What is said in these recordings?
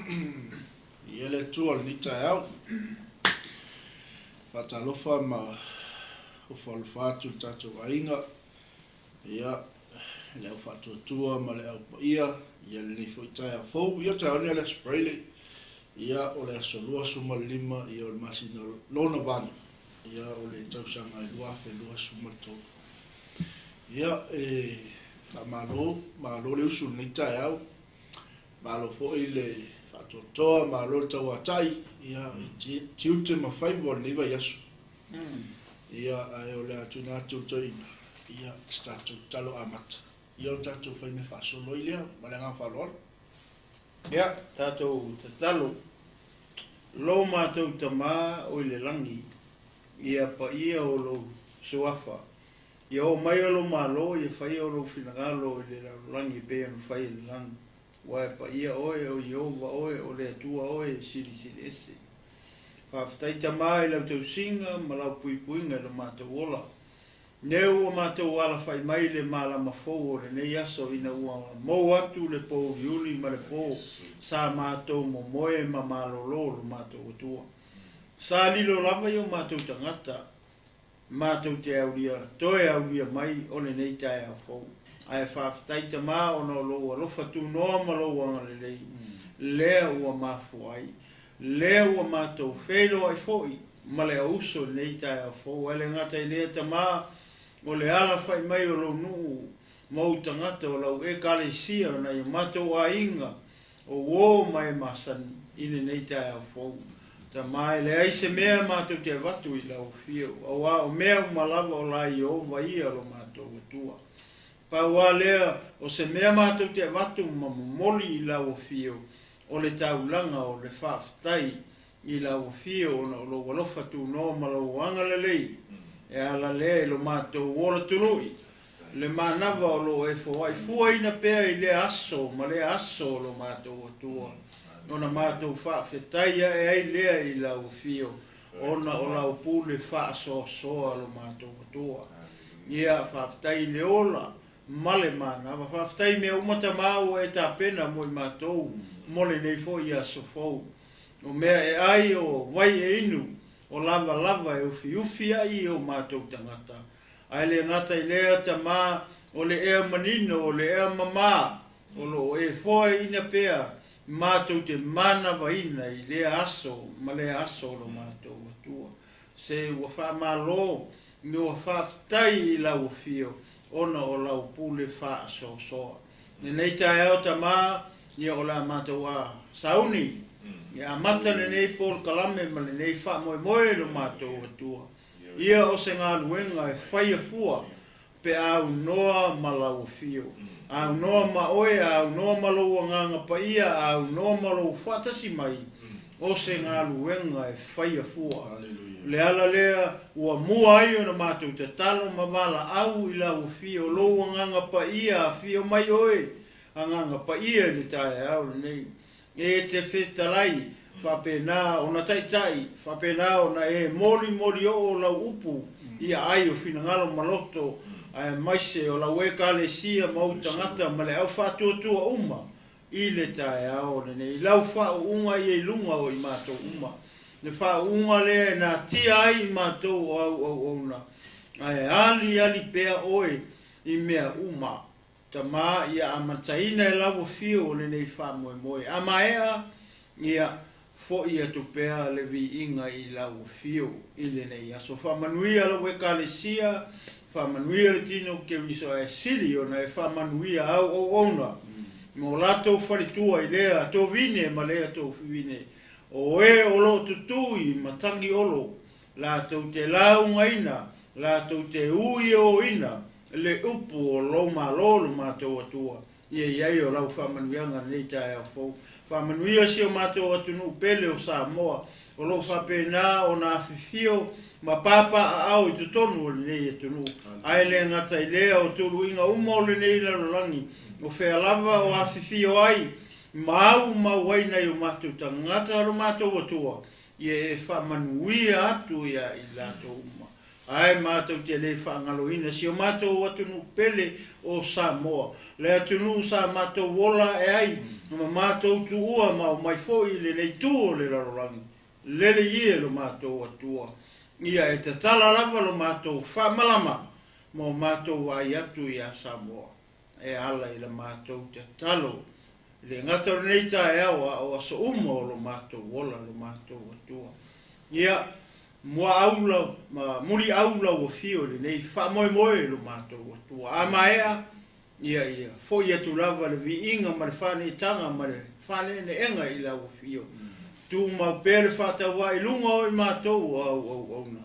Ia le Atua i lenei taeao. Faatalofa ma ofo alofa atu i le tatou aiga, ia, le au faatuatua ma le au paia, ia lenei foi taeao fou. Ia, o le taeao nei o le Aso Faraile, ia, o le aso 25, ia, o le masina lona valu, ia, o le tausaga e 2023. Ia, e faamalo, malo le usu i lenei taeao. Malo foi le faatoatoa, malo le tauatai, ia, i tiute ma faiva o lenei vaiaso. Ia, ae o le a tuuina atu i le toeaina, ia, se tatou tatalo amata, ia o tatou fai mea faasolo ai lea, ma le agaga faaaloalo. Ia, tatou tatalo. Lo matou Tama o i le lagi, ia paia o lou suafa, Ia oo mai o lou malo, ia faia o lou finagalo i le lalolagi e pei ona fai e le lagi. Ua e paia oe, o Ieova oe, o le Atua oe e silisili ese. Faafetai Tama i lau tausiga ma lau puipuiga i lo matou ola. Neu ua matou alafai mai i le malama fou o lenei aso ina ua mou atu le pōuliuli ma le pō sa matou momoe ma malolo lo matou Atua. Sa lilo lava i o matou tagata Matou te aulia, toe aulia mai o lenei taeao fou. Ae faafetai Tama ona o lou alofa tunoa ma lou agalelei, lea ua mafua ai, lea ua matou feiloai foi ma le auuso i lenei taeao fou. Ae le gata i lea Tama, o le alafai mai o lou nuu ma ou tagata o lau Ekalesia o nai o matou aiga, O uo ma e masani i lenei taeao fou. Tama, e leai se mea matou te avatu i lau afio, auā o mea uma lava o la Ieova ia lo matou Atua. Pau a lea o se mea matou te avatu ma momoli i lau afio, o le taulaga o le faafetai i lau afio ona o lou alofa tunoa ma lou agalelei, e ala lea i lo matou ola tului, le manava o lo o e foai fuaina pea i lea aso ma lea aso o lo matou Atua, ona matou faafetai ae ai lea i lau afio ona o lau pule faasoasoa lo matou Atua. Ia, faafetai i le ola ma le manava. Faafetai i mea uma Tama ua e tapena mo i matou mo lenei foi aso fou. O mea e ai, o vai e inu, o lavalava e ufiufi ai i o matou tagata. Ae le gata i lea, Tama, o le ea manino, o le ea mamā, o lo o e foaiina pea matou te manavaina i lea aso ma lea aso o lo matou Atua. Se ua faamalo, me ua faafetai i lau afio ona o lau pule faasoasoa. Lenei taeao Tama, ia o le a matou a sauni, ia amata lenei polokalame ma lenei faamoemoe i lo matou Atua. Ia o se galuega e faia fua pe a aunoa ma lau afio, a aunoa ma oe, a aunoa ma lou Agaga Paia, a aunoa ma lou faatasi mai, o se galuega e faia fua. O le ala lea ua mua ai ona matou tatalo ma valaau i lau afio, lou Agaga Paia, afio mai oe, Agaga Paia i le taeao lenei. E te fetalai, faapena ona taitai, faapena ona e molimolioo lau upu i aai o finagalo ma loto, aemaise o lau Ekalesia ma ou tagata ma le au faatuatua uma i le taeao lenei. I lau faauuga ia i luga o i matou uma, le faauuga lea e natia ai i matou o au auauna, ae aliali pea oe i mea uma. Tama, ia amataina e lau afio o lenei faamoemoe. A maea, ia foi atu pea le viiga i lau afio i lenei aso. Faamanuia lau Ekalesia, faamanuia le tino Keriso ae sili ona e faamanuia au auauna ma o latou faletua i lea tovine ma lea tofivine, o e o lo o tutū i matagi olo, latou te laugaina, latou te uiooina le upu o lou Malo lo matou Atua, ia i ai o lau faamanuiaga lenei taeao fou. Faamanuia si o matou atunuu pele o Samoa, o lo o faapena ona afifio ma papaaao i totonu o lenei atunuu. Ae le gata i lea, o tuluiga uma o lenei lalolagi, o fea lava o afifio ai ma aumau ai nai o matou tagata lo matou Atua, ia e faamanuia atu ia i latou uma. Ae matou te le faagaloina si o matou atunuu pele o Samoa, le atunuu sa matou ola ae ai ma matou tuua ma omai foi i lenei itu o le lalolagi. Lele ie lo matou Atua, ia e tatala lava lo matou faamalama ma o matou vaai atu iā Samoa e ala i la matou tatalo. E le gata o lenei taeao a o aso uma o lo matou ola lo matou Atua. Ia muaau lau ma muliau lau afio i lenei faamoemoe lo matou Atua. A maea, ia ia foi atu lava le viiga ma le faaneetaga ma le faaneeneega i lau afio. Tumau pea le faatauvaa i luga o i matou o au auauna.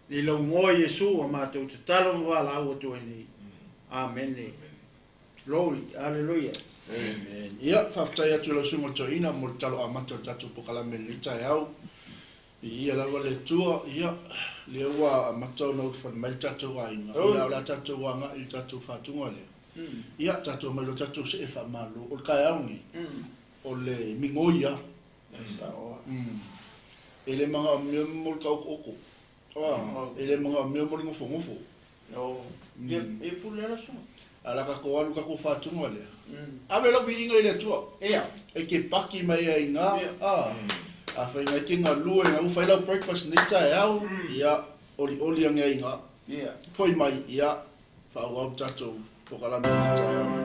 I lou igoa Iesu a matou tatalo ma valaau atu ai nei. Amene. Glory. Aleluia. Amen. Ia, faafetai atu i lau Susuga Toeaina mo le talo amata o le tatou polokalame i lenei taeao. Viia lava le Atua, ia, lea ua amata ona ulufale mai le tatou aiga, ia, o le a tatou agai i le tatou faatuga lea. Ia, tatou omai loa tatou see faamalo. O le taeao lenei, o le migoi lava. E le manaomia mo le taotooto. E le manaomia mo le nofonofo. A o le a tatou alu i le tatou faatuga lea. Ave lau viiga i le Atua. E te paki mai ai i ina, afai na e te galue, na ua fai lau breakfast i lenei taeao, ia, olioli ane ai i ina. Foi mai, ia, faaauau le tatou polokalame i lenei taeao.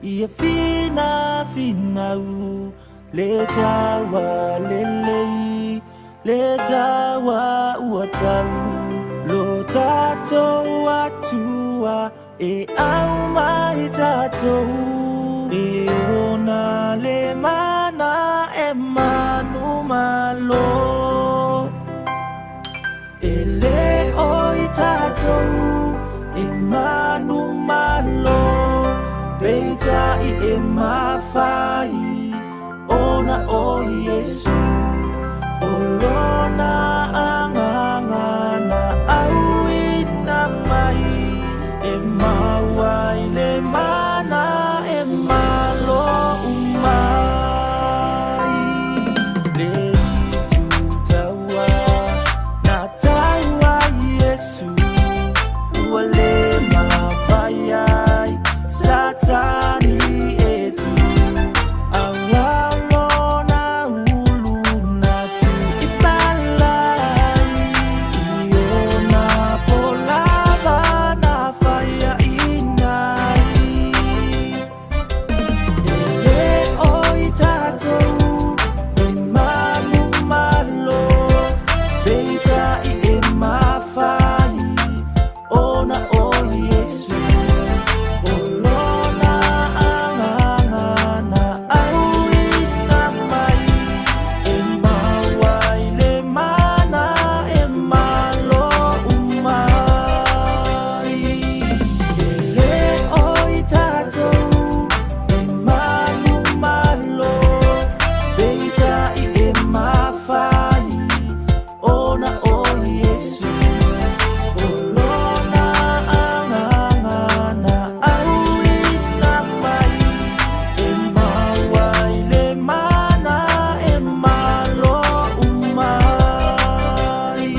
Ia fina finau le taua lelei Le taua ua tau Lo tatou Atua E au mai tatou E ona le mana e manu malo E le o i tatou E manu malo Peitai e mafai Ona o Iesu O lona agaga na auina mai E maua ai le mana e malo uma ai Le itu taua na taua Iesu Ua le mafai ai Satani e tu Aua lona ulu na tu i palai I ona polava na whaia inai E le o i tatou e manu malo Peitai e mafai Ona o Iesu O lona agaga na auina mai E maua ai le mana e malo uma ai E le o i tatou e manu malo Peitai e mafai Ona o Iesu O lona agaga na auina mai E maua ai le mana e malo uma ai.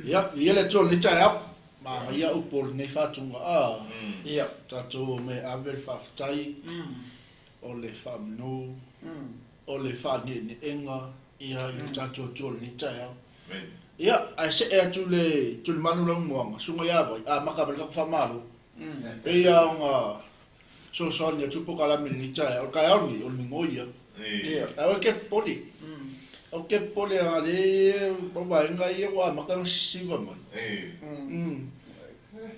Ia, ia le Atua o lenei taeao, manaia upu o lenei faatuga, a, tatou omai e ave le faafetai o le faamanu, o le faaneeneega ia i lo tatou Atua o lenei taeao. Ia, ae see atu le tulimanu lanumoana, susuga ia Vai, amata mai le tatou faamalo. E pei lava ona fesoasoani atu le polokalame i lenei taeao, o le taeao lenei, o le migoi ia. Ae aua e te popole. Aua e te popole a le o vaega ia ua amata ona sisiva mai.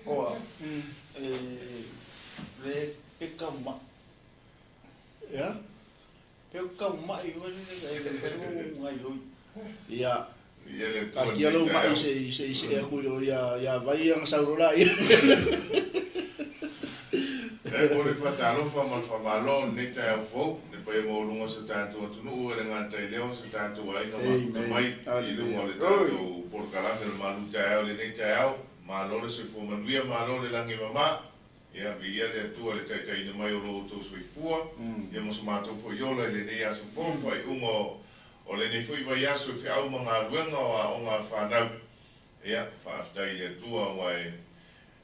Oa, e le peka ma. Ia? Pe kau mai wai le e le ngai hoi. Ia. Viia le Atua i Taatia lenei lou ma'i taeao. se i se i see atu i o ia ia Vai ona sau loa laia. E momoli le faatalofa ma le faamalo i lenei taeao fou, i le paia maualuga o si o tatou atunuu e le gata i lea o si o tatou aiga mafuta Amen. mai i luga Hallelujah. o le tatou polokalame o le Malu Taeao i lenei taeao. Malo le soifua manuia, malo le lagi e mama. Ia, viia le Atua i le taitaiina mai o lo outou soifua, ia ma so matou foi ola i lenei aso fou, faaiuga o o lenei foi vaiaso i feau ma galuega o aoga a le fanau. Ia, faafetai i le Atua aua e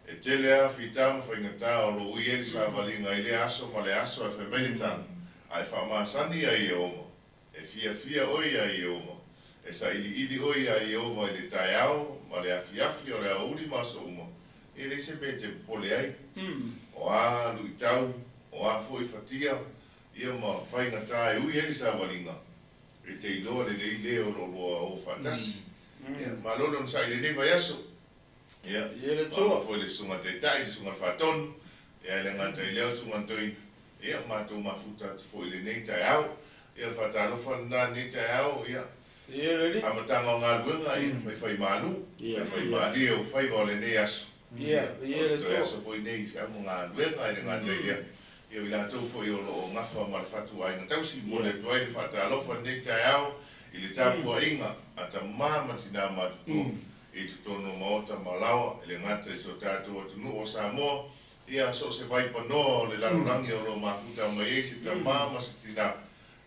e tele lava fita ma faigata o lo o ui ai le savaliga i lea aso ma lea aso ae fai mai le tala, A e faamasani iā Ieova, E fiafia oe iā Ieova, e sailiili oe iā Ieova i le taeao ma le afiafi o le aoauli ma aso uma, e leai se mea e te popole ai. O a luitau, o a foi fatia, ia ma faigata e ui ai le savaliga, e te iloa lelei le o lo o lua o faatasi. Ia, malo le onosai i lenei vaiaso. Ia, Ia le malo Atua. foi i le Susuga Taitai, le Susuga i le Faatonu, ia e le gata i lea o le Susuga i le Toeaina, ia, matou mafuta atu foi i lenei taeao. Ia, o le faatalofa lena i lenei taeao, ia, Ia le Alii. amataga o galuega, ia, faifaimalu, Ia, ia. faifaimalie o faiva o lenei aso. Ia, Ia, ia o le le toe Atua. aso foi nei i feau ma galuega, e le gata i lea, ia, o i latou foi o lo o gafa ma le fatuaiga tausi, momoli atu ai le faatalofa i lenei taeao i le tapuaiga a tama ma tinā matutua i totonu o maota ma laoa, e le gata i si o tatou atunuu o Samoa, ia, so o se vaipanoa o le lalolagi o lo o mafuta mai ai se tama ma se tinā,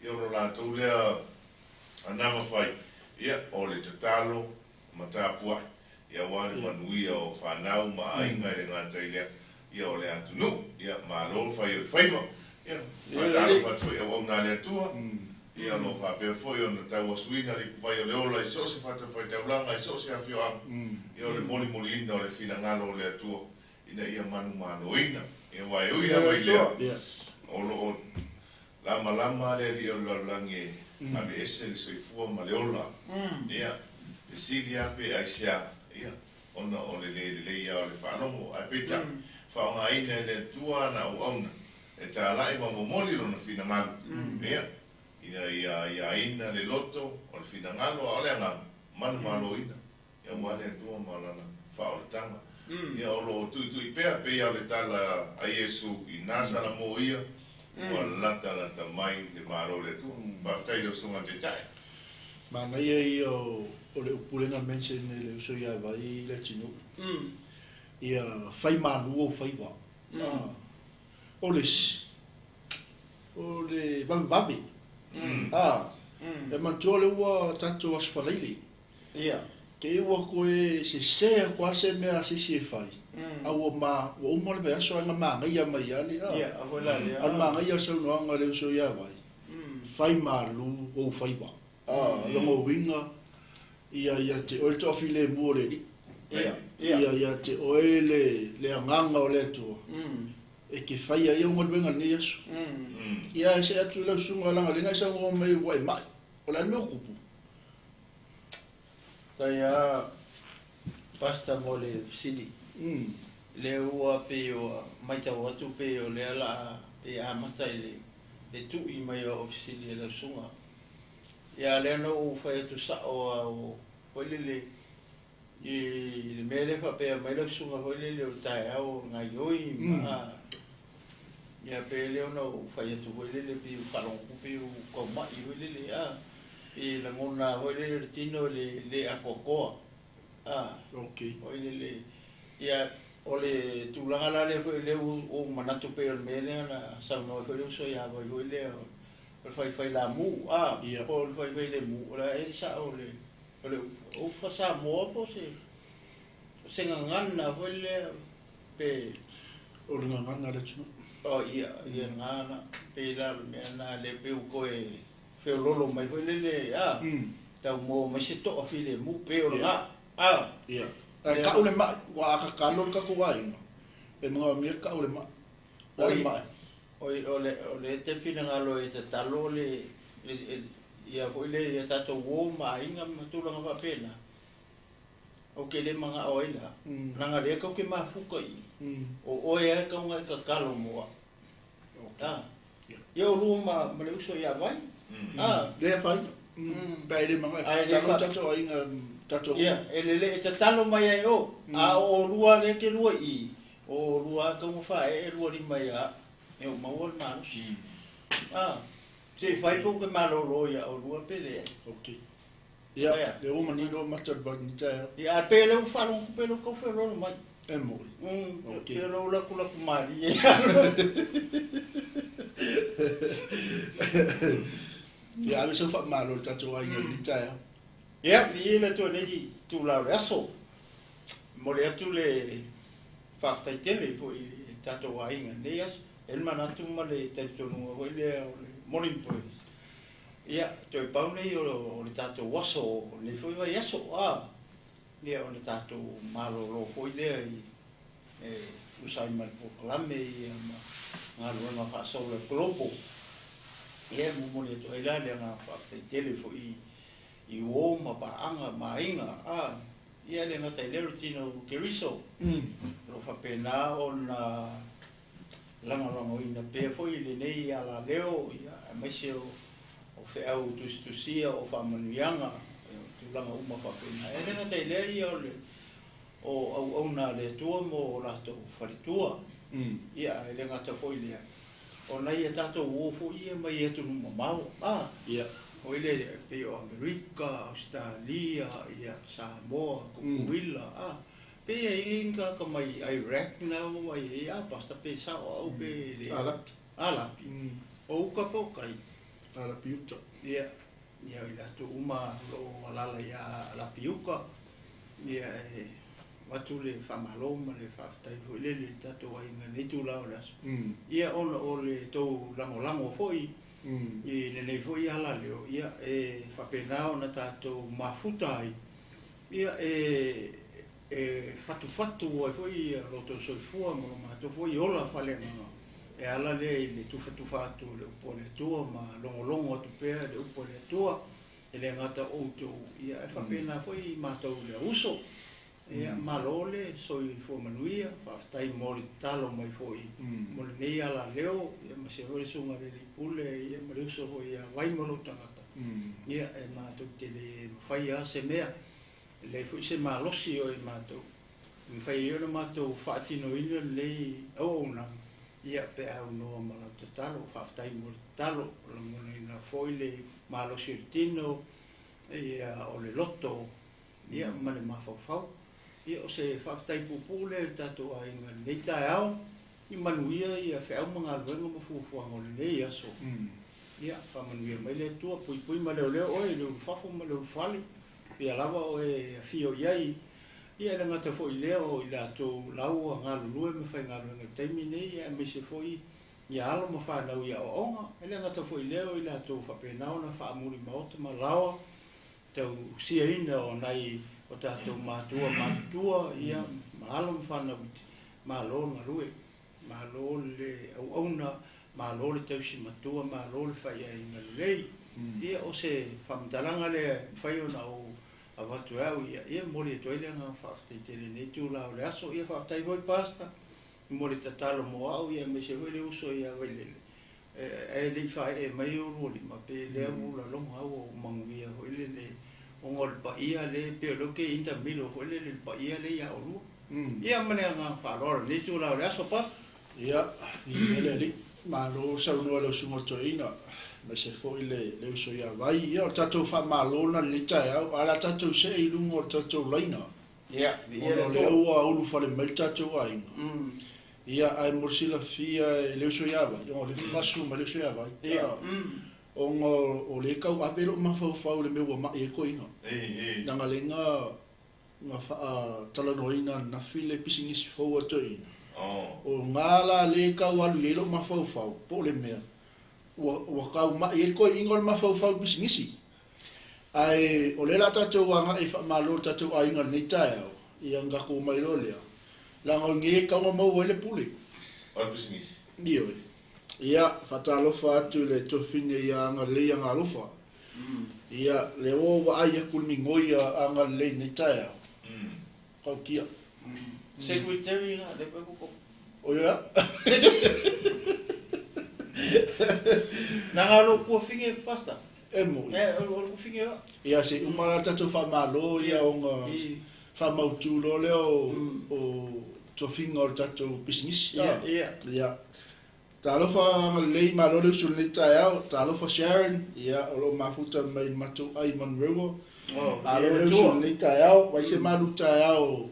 ia, o lo latou lea anava fai, ia, o le tatalo ma tapuai, ia, aua le manuia o fanau ma aiga e le gata i lea, ia, o le atunuu. Ia, malo le fai o le faiva. Ia, Ia le Alii. faatalofa atu foi i auauna a le Atua, ia, o lo o faapea foi ona tauasuina le ipuvai o le ola i so o se fatafaitaulaga, i so o se afioaga, ia, o le molimoliina o le finagalo o le Atua ina ia manumaloina. Ia, aua e ui Ia le lava i lea, Atua. Ia. o lo o lamalama le alii o le lalolagi e aveese le soifua ma le ola. Ia, fesili lava pe aisea, ia, ona o le lē lelei lava o le faalogo, ae peitai, faaaogaina e le Atua ana auauna e talai ma momoli lona finagalo, ia, ina ia aiaina le loto o le finagalo a o le agaga manumaloina, ia, aua le Atua ma lana faaolataga. Ia, o lo o tuitui pea pei lava o le tala a Iesu i na salamo ia, ua latalata mai le Malo o le Atua. Faafetai i lau Susuga i le Taitai. Manaia ia o o le upu lea na mention e le uso ia Vai le atunuu. Ia fai malu ou faiva. Ah. O le isi, o le vavevave. Ah. E manatua le ua tatou Aso Faraile. Ia. Te ua koe sese atu lava se mea a se isi e fai, a ua ma ua uma le vaiaso ae na manaia mai lava le, Ia, a foi la lea. a o le manaia o le saunoaga a le uso ia Vai, fai malu ou faiva. Ah, lona uiga ia ia te oe le toafilemu o le Alii. Ia, ia. Ia ia te oe le le agaga o le Atua e te faia ai au galuega i lenei aso. Ia e see atu i lau susuga leaga o lea na e saunoa mai ua e mai. O le a le mea o tupu? Tai a Pastor mo le fesili. Lea ua pei ua matau atu pei o lea la pei amata i le le tui mai o au fesili e lau susuga. Ia lea na ou fai atu sao a o foi lele i le mea lea faapea mai lau susuga foi lele o taeao o gaioi ma ia pei lea ona ou fai atu foi lele pei ua faalogo atu pei ua tau mai foi lele a pei lagona foi lele o le tino e le le atoatoa a foi lele ia o le tulaga la lea foi lea ua ou manatu pei o le mea lea na saunoa ai foi le uso ia Vai foi lea o le faifai lamu a po o le faifai lemu o le a ea le sao o le o le upu Samoa po o se se gagana foi lea pe O le gagana a le atunuu. O ia, ia lena na, pei la o le mea lena lea pei ua toe feololo mai foi lele, a, tau maua mai se toa filemu pei o lena, a. Ia. Ae kau le mai, aua a tatalo le tatou aiga, e manaomia le kau o le mai. O le a le mai? Oi, o le, o le te finagalo e tatalo le, le, ia foi le, ia tatou uo ma aiga ma tulaga faapena. Ou te le manao ai la, leaga lea tou te mafuta i i, o oe lava e tatau ona e tatalo mo au. A, ia olua ma, ma le uso ia Vai. A. Lea e afaina. Pe a e le maga Ae le tatalo tatou aiga tatou Ia, e lelei e tatalo mai ai o, a o olua lea e te lua i i, o olua lava e tatau ona faaee lua lima ia au, e oo maua le malosi. A, se i fai pe ou te malolo ia olua pe leai. Ok. Ia, lea ua manino mata o le vai i taeao. Ia, ae pei o lea ua faalogo atu pei o lea ua tau feoloolo mai. E moni. Ok. Pei o lou latulatu malie. Ia ave sau faamalo i le tatou aiga i lenei taeao. Ia, viia le Atua i lenei itula o le aso. E momoli atu le faafetai tele foi i le tatou aiga i lenei aso. E i ai le manatu ma le talitonuga foi lea o le morning prayers. Ia, toe pau nei o le tatou aso o lenei foi vaiaso, a, ia ona tatou malolo foi lea i e tusa ai ma le polokalame ia ma galuega faa-Solar Global. Ia, e momoli atu ai la le agaga faafetai tele foi i uo ma paaga ma aiga, a, ia e le gata i lea o le tino o Keriso, o lo o faapena ona lagolagoina pea foi i lenei alaleo, ia, aemaise o feau tusitusia, o faamanuiaga, o tulaga uma faapena. E le gata i lea ia o le o auauna a le Atua mo o latou faletua. Ia, e le gata foi i lea, o nai a tatou uo foi ia mai atunuu mamao, a, foi lea e pei o Amerika, Ausetalia, ia, Samoa, Tutuila, a, pei e i ai ni tagata mai Iraq na ua i ai, a, Pastor, pe sao au pe le. Alapi. Alapi. O uka po o kai? Alapi uta. Ia, ia o i latou uma o lo o alaala ia Alapiuka, ia e avatu le faamalo ma le faafetai foi lele i le tatou aiga i lenei itula o le aso. Ia ona o le tou lagolago foi i lenei foi alaleo, ia e faapena ona tatou mafuta ai, ia e e fatufatu ai foi lo outou soifua ma lo matou foi ola faaleagaga e ala lea i le tufatufa atu o le upu a le Atua ma logologo atu pea le upu a le Atua, e le gata o outou, ia ae faapena foi matou le auuso. Ia, malo le soifua manuia, faafetai mo le tatalo mai foi mo lenei alaleo, ia ma se foi le susuga i le Alii Pule, ia ma le uso foi ia Vai ma lou tagata. Ia, e matou te le mafai lava se mea, e leai foi se malosi o i matou, e mafai ai ona matou faatinoina lenei auaunaga, ia, pe a aunoa ma lau tatalo. Faafetai mo le tatalo, lagonaina foi le malosi o le tino, ia, o le loto, ia, ma le mafaufau. Ia, o se faafetai puupuu lea i le tatou aiga i lenei taeao, i manuia ia feau ma galuega ma fuafuaga o lenei aso. Ia, faamanuia mai le Atua, puipui ma leoleo oe i le ulufafo ma le ulufale, pea lava oe e afio i ai. Ia, e le gata foi i lea o i latou laua galulue ma faigaluega i le taimi nei, aemaise foi ia alo ma fanau i aoaoga. E le gata foi i lea o i latou faapena ona faamuli maota ma laoa tausiaina o nai o tatou matua matutua, ia, ma alo ma fanau iti. Malo le galue, malo le auauna, malo le tausi matua, malo le faiaiga lelei. Ia, o se faamatalaga lea e mafai ona ou avatu e au ia, ia momoli atu ai le agaga faafetai tele i lenei itula o le aso. Ia faafetai foi Pastor mo le tatalo mo au, ia aemaise foi le uso ia Vailele, ae le i faaee mai o lua lima, pe lea ua laloga au ua manuia foi lele, ona o le paia lea, pei o lea ou te intamilo foi lele i le paia lea ia oulua. Ia ma le agaga faaaloalo i lenei itula o le aso, Pastor. Ia, viia le Alii. Malo saunoa i lau susuga i le toeaina, aemaise foi le uso ia Vai. Ia, o le tatou faamalo lena i lenei taeao, ae o le a tatou see i luga o le tatou laina, Ia, viia le ona o lea Atua. ua ulufale mai le tatou aiga. Ia, ae mo le silafia e le uso ia Vai, ona o lea faatoa susu mai le uso ia Vai, ona o lea e tauave lou mafaufau i le mea ua mai ai le toeaina. Leaga lea na faatalanoaina ananafi le pisinisi fou a le toeaina. O na la lea e tau alu i ai lou mafaufau, po o le mea ua tau mai ai le toeaina o le mafaufau i le pisinisi. Ae o lea o le a tatou agai e faamalo i le tatou aiga i lenei taeao, ia ona tatou omai loa lea, leaga o lenei e tatau ona maua ai le pule. O le pisinisi. Ioe. Ia, faatalofa atu i le tofine ia Agalelei Agalofa. Ia, lea ua ou vaai atu i le migoi a Agalelei i lenei taeao. Tautia. Secretary la, le pe ko. O ia? Na ngalo kua finge pasta. E mo'i. E, o le tofiga ia. Ia se i uma la le tatou faamalo ia ona faamautu loa lea o tofiga o le tatou pisinisi. Ia, ia. Ia. Talofa agalelei malo le usu i lenei taeao. Talofa Sharon, ia o lo o mafuta mai i le matou ai i Manurewa. Malo le usu i lenei taeao, vai se malu taeao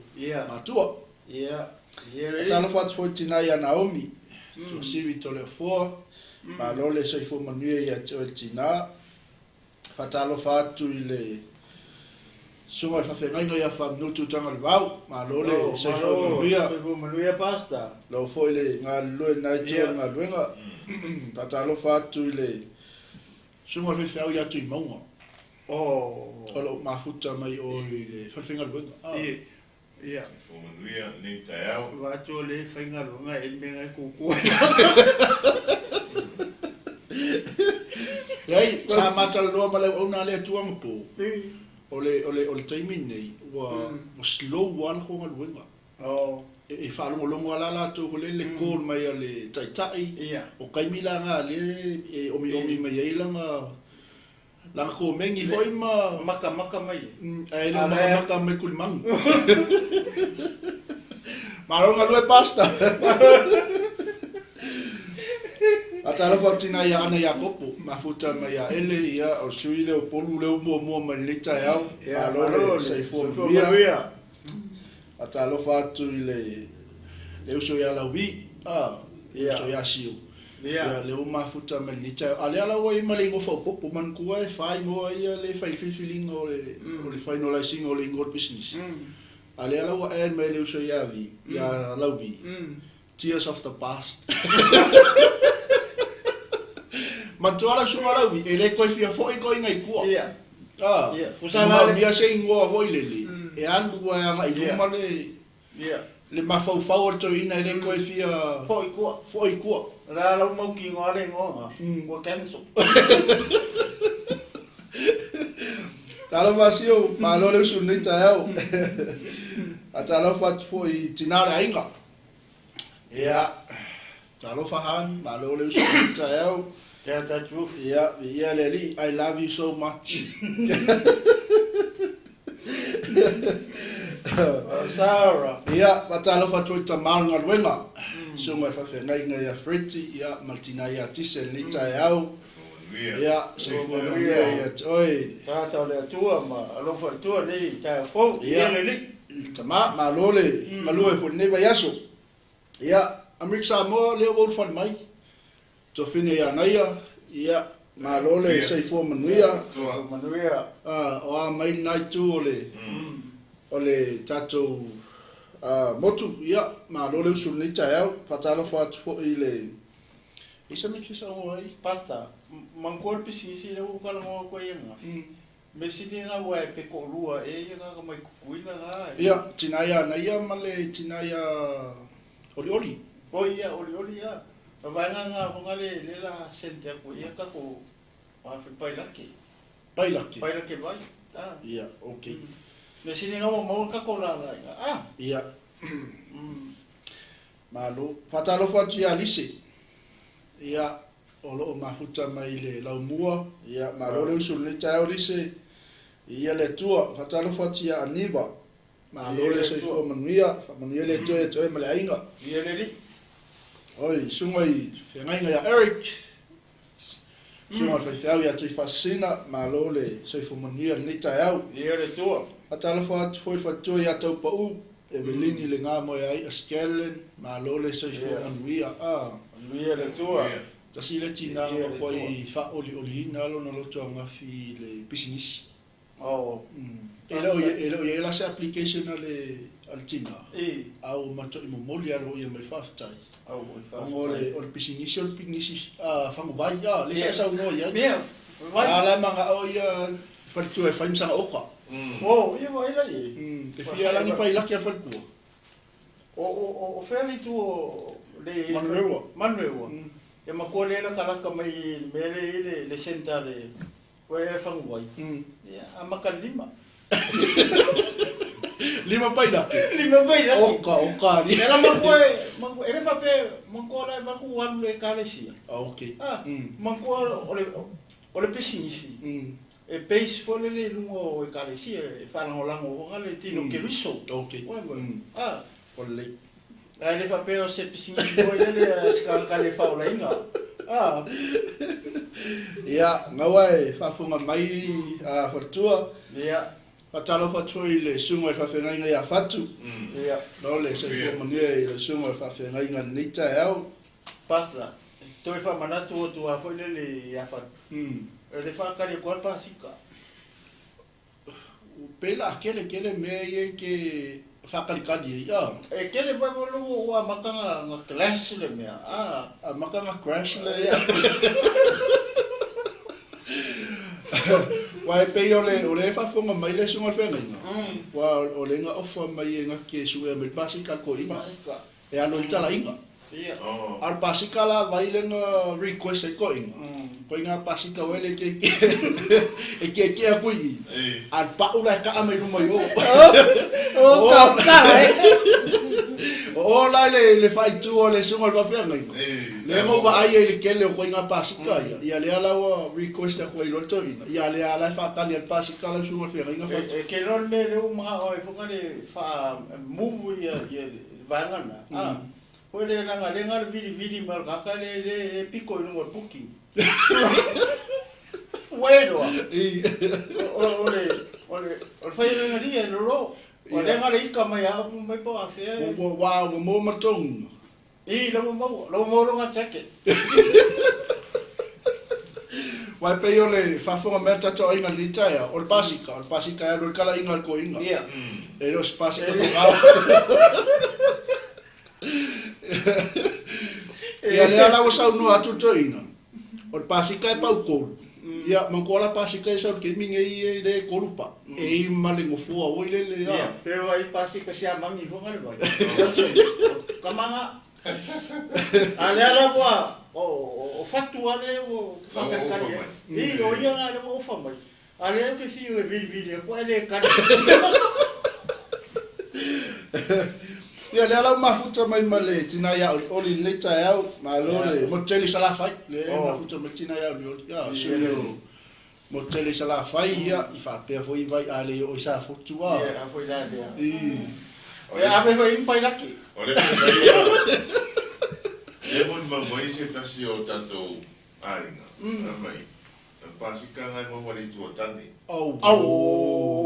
matua. Ia, ia le. Talofa atu foi i tina ia Naomi, Tuasivi Toleafoa, malo le soifua manuia ia te oe tina. Faatalofa atu i le Susuga i le Faafeagaiga ia Faaminutu Tagalevau, malo le soifua manuia. Soifua manuia Pastor. Lau foi le galulue lena itu o le galuega. Faatalofa atu i le Susuga i le Faifeau ia Tuimauga. O lo o mafuta mai o i le falefaigaluega. Ia. Soifua manuia lenei taeao. Vaeatu o le faigaluega e le mea e kukua. Leai, sa matalaloa ma le auauna a le Atua anapo, o le, o le, o le taimi lenei, ua, ua slow lava le latou galuega. E faalogologo lava la latou foi lele i le call mai a le taitai, o taimi la na lea e omiomi mai ai lana, Lana komeni foi ma. Makamaka mai. Ae le o makamaka mai Kulimanu. Malo galue Pastor. Faatalofa atu tina ia Ana Iakopo, mafuta mai ia Ele, ia o le sui lea o Upolu lea ua muamua mai lenei taeao. Malo le soifua manuia. Faatalofa atu i le uso ia Lauvi, le uso ia Siu. Ia, lea ua mafuta mai lenei taeao. A o lea la ua i ai ma le igoa faaopoopo, manatua e fa igoa ia lea e fai i le filifiliga o le finalize ina o le igoa o le pisinisi. A o lea la ua add mai e le uso ia Vi, ia Lauvi, Tears of the past. Manatua lau susuga Lauvi, e le toe fia foi koe i tua. E manaomia se igoa foi lele e alu ai agai i luma le Le mafaufau o le toeaina e le toe fia. Foi i tua. Foi i tua. O le a lau mau kino a le igoa na, ua cancel. Talofa Asio, malo le usu i lenei taeao. Faatalofa atu foi i tina o le aiga. Ia, talofa Han, malo le usu i lenei taeao. Tea tatu. Ia, viia le Alii, I love you so much. Sarah. Ia, faatalofa atu i tama o le galuega. Susuga i le faafeagaiga ia Freddie, ia, ma le tina ia Tise i lenei taeao. Ia, soifua manuia ia te oe. Tagata o le Atua ma alofa i tua nei taeao fou. Ia, le tama, malo le galue foi i lenei vaiaso. Ia, Amerika Samoa, lea ua ulufale mai. Tofine ia Naia, ia, malo le soifua manuia. Manuia. O a mai lena itu o le, o le tatou motu, ia, malo le usu i lenei taeao. Faatalofa atu foi i le, i se mea e fia saunoa ai? Pasta, manatua le pisinisi lea ua ou talanoa atu ai ananafi. Mea sili na ua e pe toalua ea ia tagata mai Tutuila na e. Ia, tina ia Naia ma le tina ia Olioli. Oi ia Olioli ia. O vaega na ona le le la send atu ia tatou pailake. Pailake. Pailake vai. Ah. Ia, okay. Mea sili na ua maua tatou lala ina. Ah. Ia. Malo. Faatalofa atu ia Lise. Ia, o lo o mafuta mai i le laumua. Ia, malo le usu i lenei taeao Lise. Ia le Atua. Faatalofa atu ia Aniva. Malo le soifua manuia. Faamanuia le Atua ia te oe ma le aiga. Ia le alii. Oi, susuga i feagaiga ia Eric. Susuga i le faifeau ia Tuifaasisina. Malo le soifua manuia i lenei taeao. Ia le Atua. Faatalofa atu foi i le faletua ia Taupau. Evelini le ga moe ai a Scanlan, malo le soifua manuia a. Manuia le Atua. Tasi lea tina na makuai faaolioliina lona loto angafi i le pisinisi. E le o i ai la se application a le tina, a ua matuai momoli aloaia mai le faafetai. Ona o le pisinisi o le pisinisi faguvai, a, lea sa e saunoa i ai. A la e manao ia le faletua e fai ma sana oka. O, ia vaai la i ai. E fia lagi pailaki a le faletua. O fea le itu o le... Manurewa. Manurewa. E matua lea latalata mai i le mea lea e i ai le centre le e faguvai. Ia, amata i le lima. Lima pailaki? Lima pailaki. Oka, oka ali. E la matua e, matua, e le faapea, matua la e vaku alu i le ekalesia. Ah, okay. Ah, matua o le... O le pisinisi, e base foi lele i luga o ekalesia e faalagolago foi le tino Keriso. Okay. Ua ah, O lelei. Ae le faapea o se pisinisi foi lele a se tagata le faaolaina. Ah, Ia, gaua e faafofoga mai a faletua. Ia. Faatalofa atu foi i le susuga i le faafeagaiga ia Fatu. Ia. Nao le soifua manuia i le susuga i le faafeagaiga i lenei taeao. Pastor, toe faamanatu atu lava foi lele ia Fatu. E le faatali atu lava le pasika. Pei la kele kele mea ia i ke faakalikali ai, a. E kele mai foi lou ua amata na clash le mea, a. Amata na crash le. Ua e pei o le o le faafofoga mai le susuga i le feagaiga, ua o le ga ofa mai e ga ke suea mai le pasika a le toeaina. E alu ai le talaiga. A o le pasika la vai le na request ai toeaiina, koiga pasika oe le e kiekie atu i i, a o le pau la e kaa mai luma i o. O o la i le faaitu o le susuga i le faafeagaiga, lea na ou vaai ai i le tele o koiga pasika ia, ia lea la ua request atu ai loa le toeaina, ia lea la e faatali ai le pasika lau susuga i le feagaiga fatu. E kelo le mea lea ua manao ai foi le faa move ia le vaega lena, a, foi le leaga lea na o le vilivili mai o le tagata le le piko i luga o le booking. Ua e loa. O le o le o le faialuga e lolo. O lea na o le ika mai a upu mai po o afea. Ua ua ua maua ma le tonuga. I, la ua maua, la ua maua lona jacket. Aua e pei o le faafofoga mai a le tatou aiga i lenei taeao, o le pasika, o le pasika e alu ai le talaiga a le toeaina. Ia. E le o se pasika togao. Ia lea la ua saunoa atu le toeaina, o le pasika e pau tolu. Ia, manatua la pasika e sau i le taimi nei e le tolu pau, e i ma le nofoa oi lele a. Ia, pe o ai pasika siamani foga le vai. Kamaga. A lea la ua o fatu a lea ua faakalikali ai. I, o ia la lea ua ofa mai. A lea ou te fiu e vilivili atu ae le kali. Ia lea la ua mafuta mai ma le tina ia Olioli i lenei taeao, malo le motu tele i Salafai, lea e mafuta mai le tina ia Olioli, ia sui o motu tele i Salafai, ia i faapea foi vai a le oo i Safotu a. Ia a foi la lea. I. Ia ave foi i Pailaki. O le mea mai ia, lea molimau mai se tasi o tatou aiga, fai mai, O le pasika lena e maua i le itu o Tane. Au.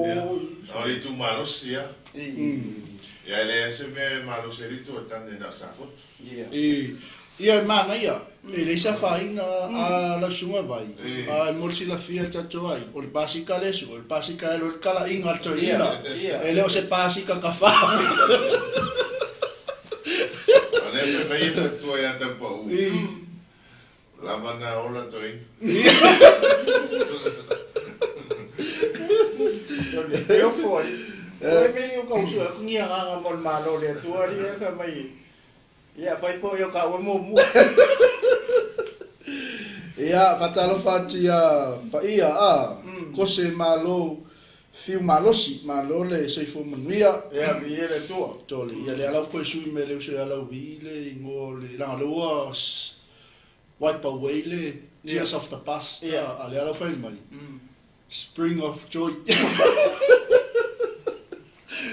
Ia, o le itu malosi lava. Ia e leai se mea e malosi ai le itu o Tane na o Safotu. I, ia e manaia, e leai se afaina a lau susuga vai, a e mo le silafia e le tatou aiga, o le pasika le sua, o le pasika e alu ai le talaiga a le toeaina, e le o se pasika kafa. O lea fai mai e fatua ia Taupau. Lava na ola toeaina. O le teofo ai. O le mea o ka usu aku ni agaga mo le Malo o le Atua alii e fai mai ia fai po o ka ue muamua. Ia, faatalofa atu ia Paia a, Kose Malo Fiu malosi, malo le soifua manuia. Ia, viia le Atua. Tole, ia lea la ua toe sui mai le uso ia Lauvi le igoa o le, leaga o lea ua wipe away le tears of the past, a lea la ua fai mai, spring of joy,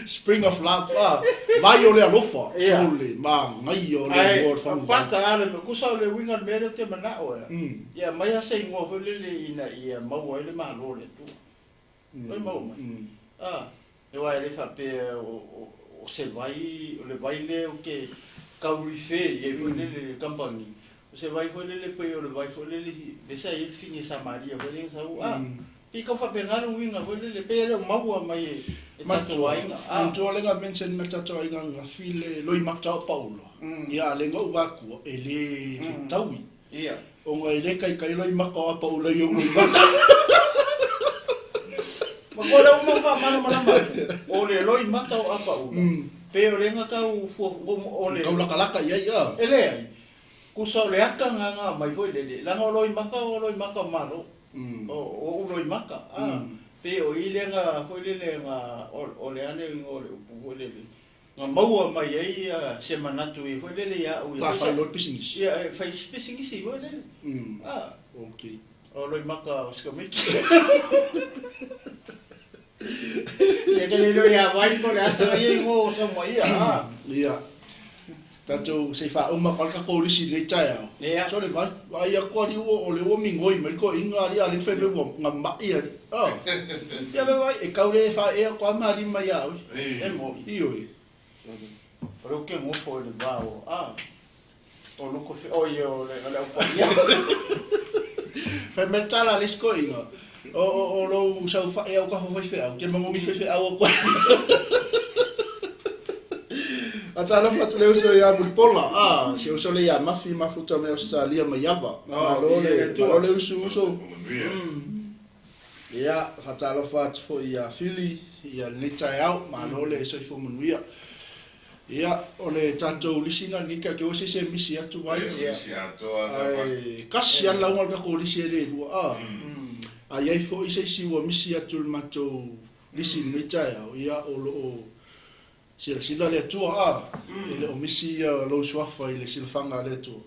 spring of love, a, vai o le alofa, sole, manaia o le igoa o le fagu. Ae, Pastor Allen, kusa o le uiga o le mea lea ou te manao ai, ia aumai lava se igoa foi lele ina ia maua ai le malo o le Atua. Oi maua mai. A, aua e le faapea o se vai, o le vai lea ou te tau refer i ai foi lele i le kamupani, o se vai foi lele pei o le vai foi lele lea sa i ai le fine Samaria foi lea na sau, a, pei tau faapena le uiga foi lele, pei e le o maua mai e tatou aiga. A. Manatua le na mention mai tatou aiga ananafi le loimata o Paulo, ia a le na ou vatua e le fetaui. Ia. Ona e le kaikai loimata o Apaula i ou loimata. Ma koe lea ua mau faamalamalama atu, o le loimata o Apaula, pe o le na tau fua, o le. Tau lakalaka i ai a. E leai, kusa o le aka nga nga mai foi lele, leaga o loimata o loimata o Malo, o ou loimata, a, pe o i lea na foi lele na, o le a le igoa o le upu foi lele, Na maua mai ai se manatu i foi lele ia au ia. Ta fai loa le pisinisi. Ia e fai pisinisi foi lele. Ah. Ok. O Loimata o Sikamiti. Ia ke le iloa ia vai po o le a se ia igoa ua sau mai ia, a. Ia. Tatou se i faauma atu lava le tatou lisi i lenei taeao. Ia. Sole vai, vaai atu alii ua o lea ua migoi mai le toeaina alii a lea na fai mai ua na mai alii. Oh. Ia vai vai, e tau le faaee atu lava malima ia oe. E moni. Ioe. O lea ou te nofo i le va o, a, o Luko Fe, oi o le, o le aupaia. Fai mai le tala a le isi toeaina, o, o, o lou saofai autafa o faifeau, te manogi faifeau atu ai. Faatalofa atu le uso ia Mulipola, a, si uso lea ia Mafi mafuta mai Ausetalia mai Ava. Malo le, malo le usu uso. Ia, faatalofa atu foi ia Fili ia lenei taeao, malo le soifua manuia. Ia, o le tatou lisi lena lenei taeao, te iloa se isi e misi atu ai. Ae tasi lava le lauga o le tatou lisi e le lua, a. A i ai foi se isi ua misi atu i le matou lisi i lenei taeao, ia o lo o silasila le Atua, a, e le o misi lou suafa i le silafaga a le Atua.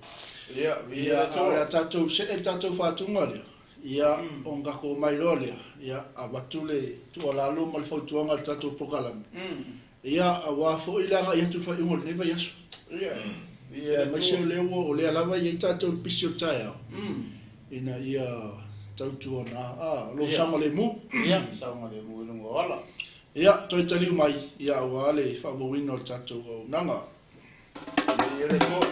Ia, Ia, a o le a tatou see le tatou faatuga lea, ia, ona tatou omai loa lea, ia, avatu le tuualalo ma le fautuaga i le tatou polokalame, ia, aua foi le agai atu i le faaiuga o lenei vaiaso. Ia, Ia, aemaise o lea ua, o lea lava e i ai tatou i le pisi o le taeao, ina ia tautuana, a, lou saogalemu. Ia, saogalemu i luga o ala. Ia, toe taliu mai, ia, aua le faaauauina o le tatou auaunaga. Viia le Atua.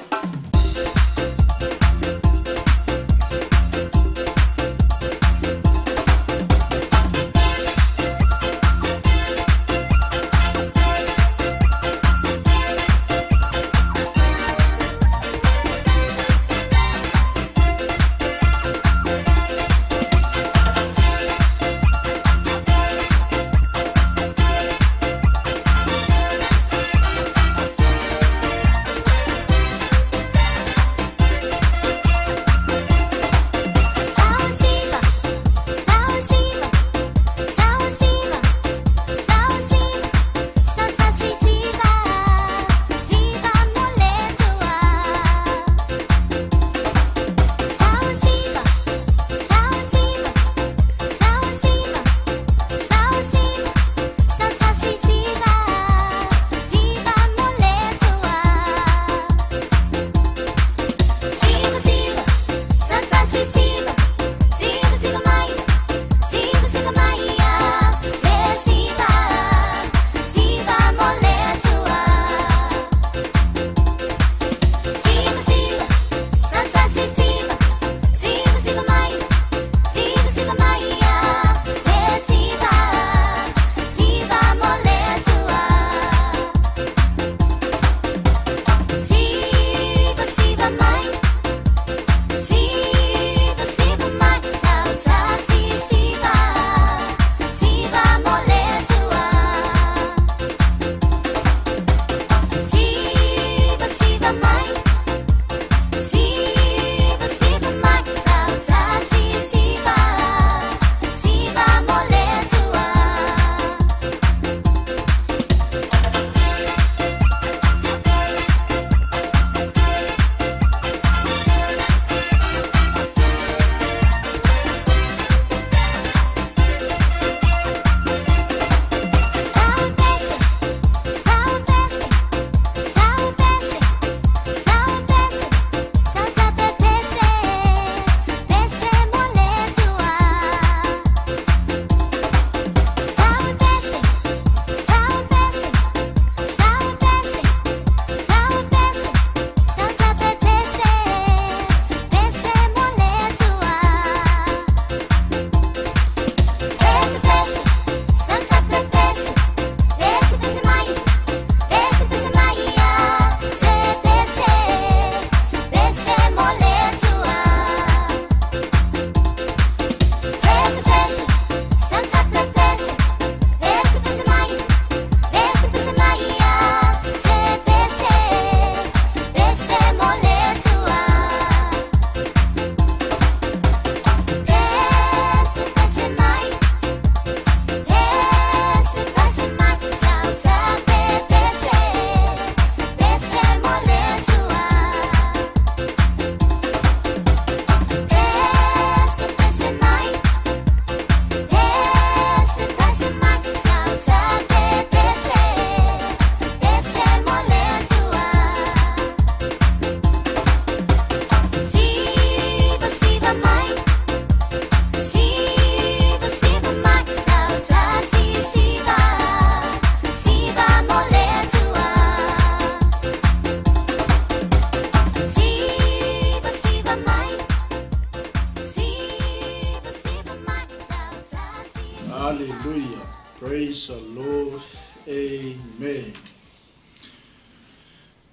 Hallelujah. Praise the Lord. Amen.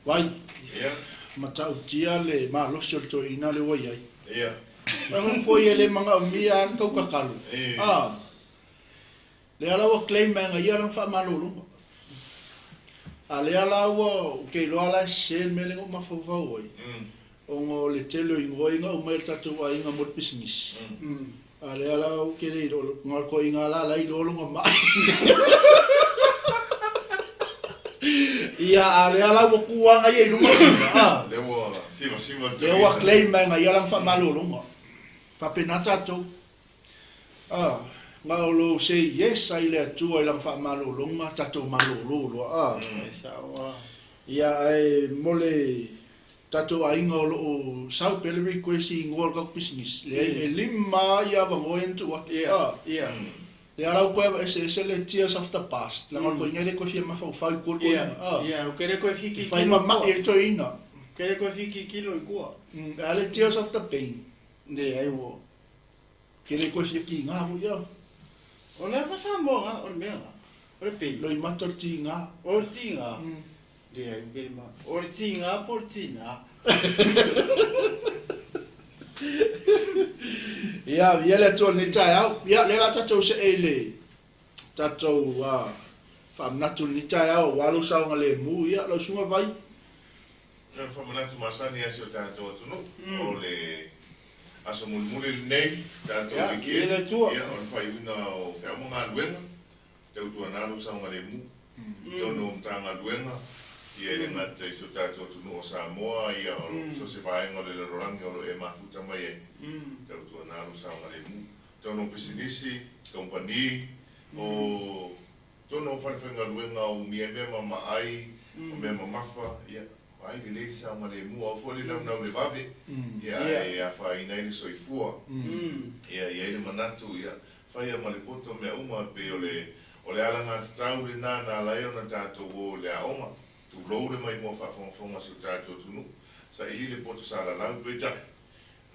Vai. Matautia le malosi o le toeaina lea ua i ai. Aua foi e le manaomia lava le tautatalo. A. Lea la ua claim mai e ia lana faamalologa. A lea la ua, ou te iloa la e sese le mea lea na ou mafaufau ai, ona o le tele o igoa ia na aumai e le tatou aiga mo le pisinisi. A lea la ou te le iloa, na o le toeaina la la e iloa lona mai. Ia, a lea la ua tu lava ia i luga sina, a. Lea ua sivasiva le Lea ua claim mai e ia lana faamalologa. Faapena tatou. A, na o lou say yes ai le Atua i lana faamalologa, tatou malolo loa, a. E sao a. Ia, ae mo le tatou aiga o lo o sau pea le request i igoa o le tatou pisinisi, leai, e lima lava ia avanoa ia na tuu atu, a. Lea la ua toe aveeseese le tears of the past, leaga o le toeaina e le toe fia mafaufau i tua le toeaina, a. E fai mamai ai le toeaina. Ke le toe fia tilotilo i tua. A le tears of the pain. Leai ua. Ke le toe fia tiga foi ia. O le afa Samoa ga, o le mea ga. O le pei. Loimata o le tiga. O le tiga. Leai, ke ma. O le tiga po o le tina. Ia, ia le Atua i lenei taeao. Ia, lea la tatou see i le tatou faamanatu i lenei taeao aua lou saogalemu. Ia, lau Susuga Vai. O le faamanatu masani a si o tatou atunuu, o le aso mulimuli lenei, tatou weekend, ia, o le faaiuina o feau ma galuega, tautuana lou saogalemu i totonu o Matagaluega, ia e le gata i si o tatou atunuu o Samoa, ia o so o se vaega o le lalolagi o lo o e mafuta mai ai, tautuana lou saogalemu. I totonu o pisinisi, kamupani, o totonu o falefaigaluega o umia ai mea mamaai, o mea mamafa, ia, vaai lelei le saogalemu, aua foi le naunau i le vave, ia, ae afaina ai le soifua. Ia, i ai le manatu, ia, faia ma le poto mea uma, e pei o le, o le alagatatau lena na ala ai ona tatou o i le aoga, tulou le maimoa faafogafoga a si o tatou atunuu, saili le poto salalau, peitai,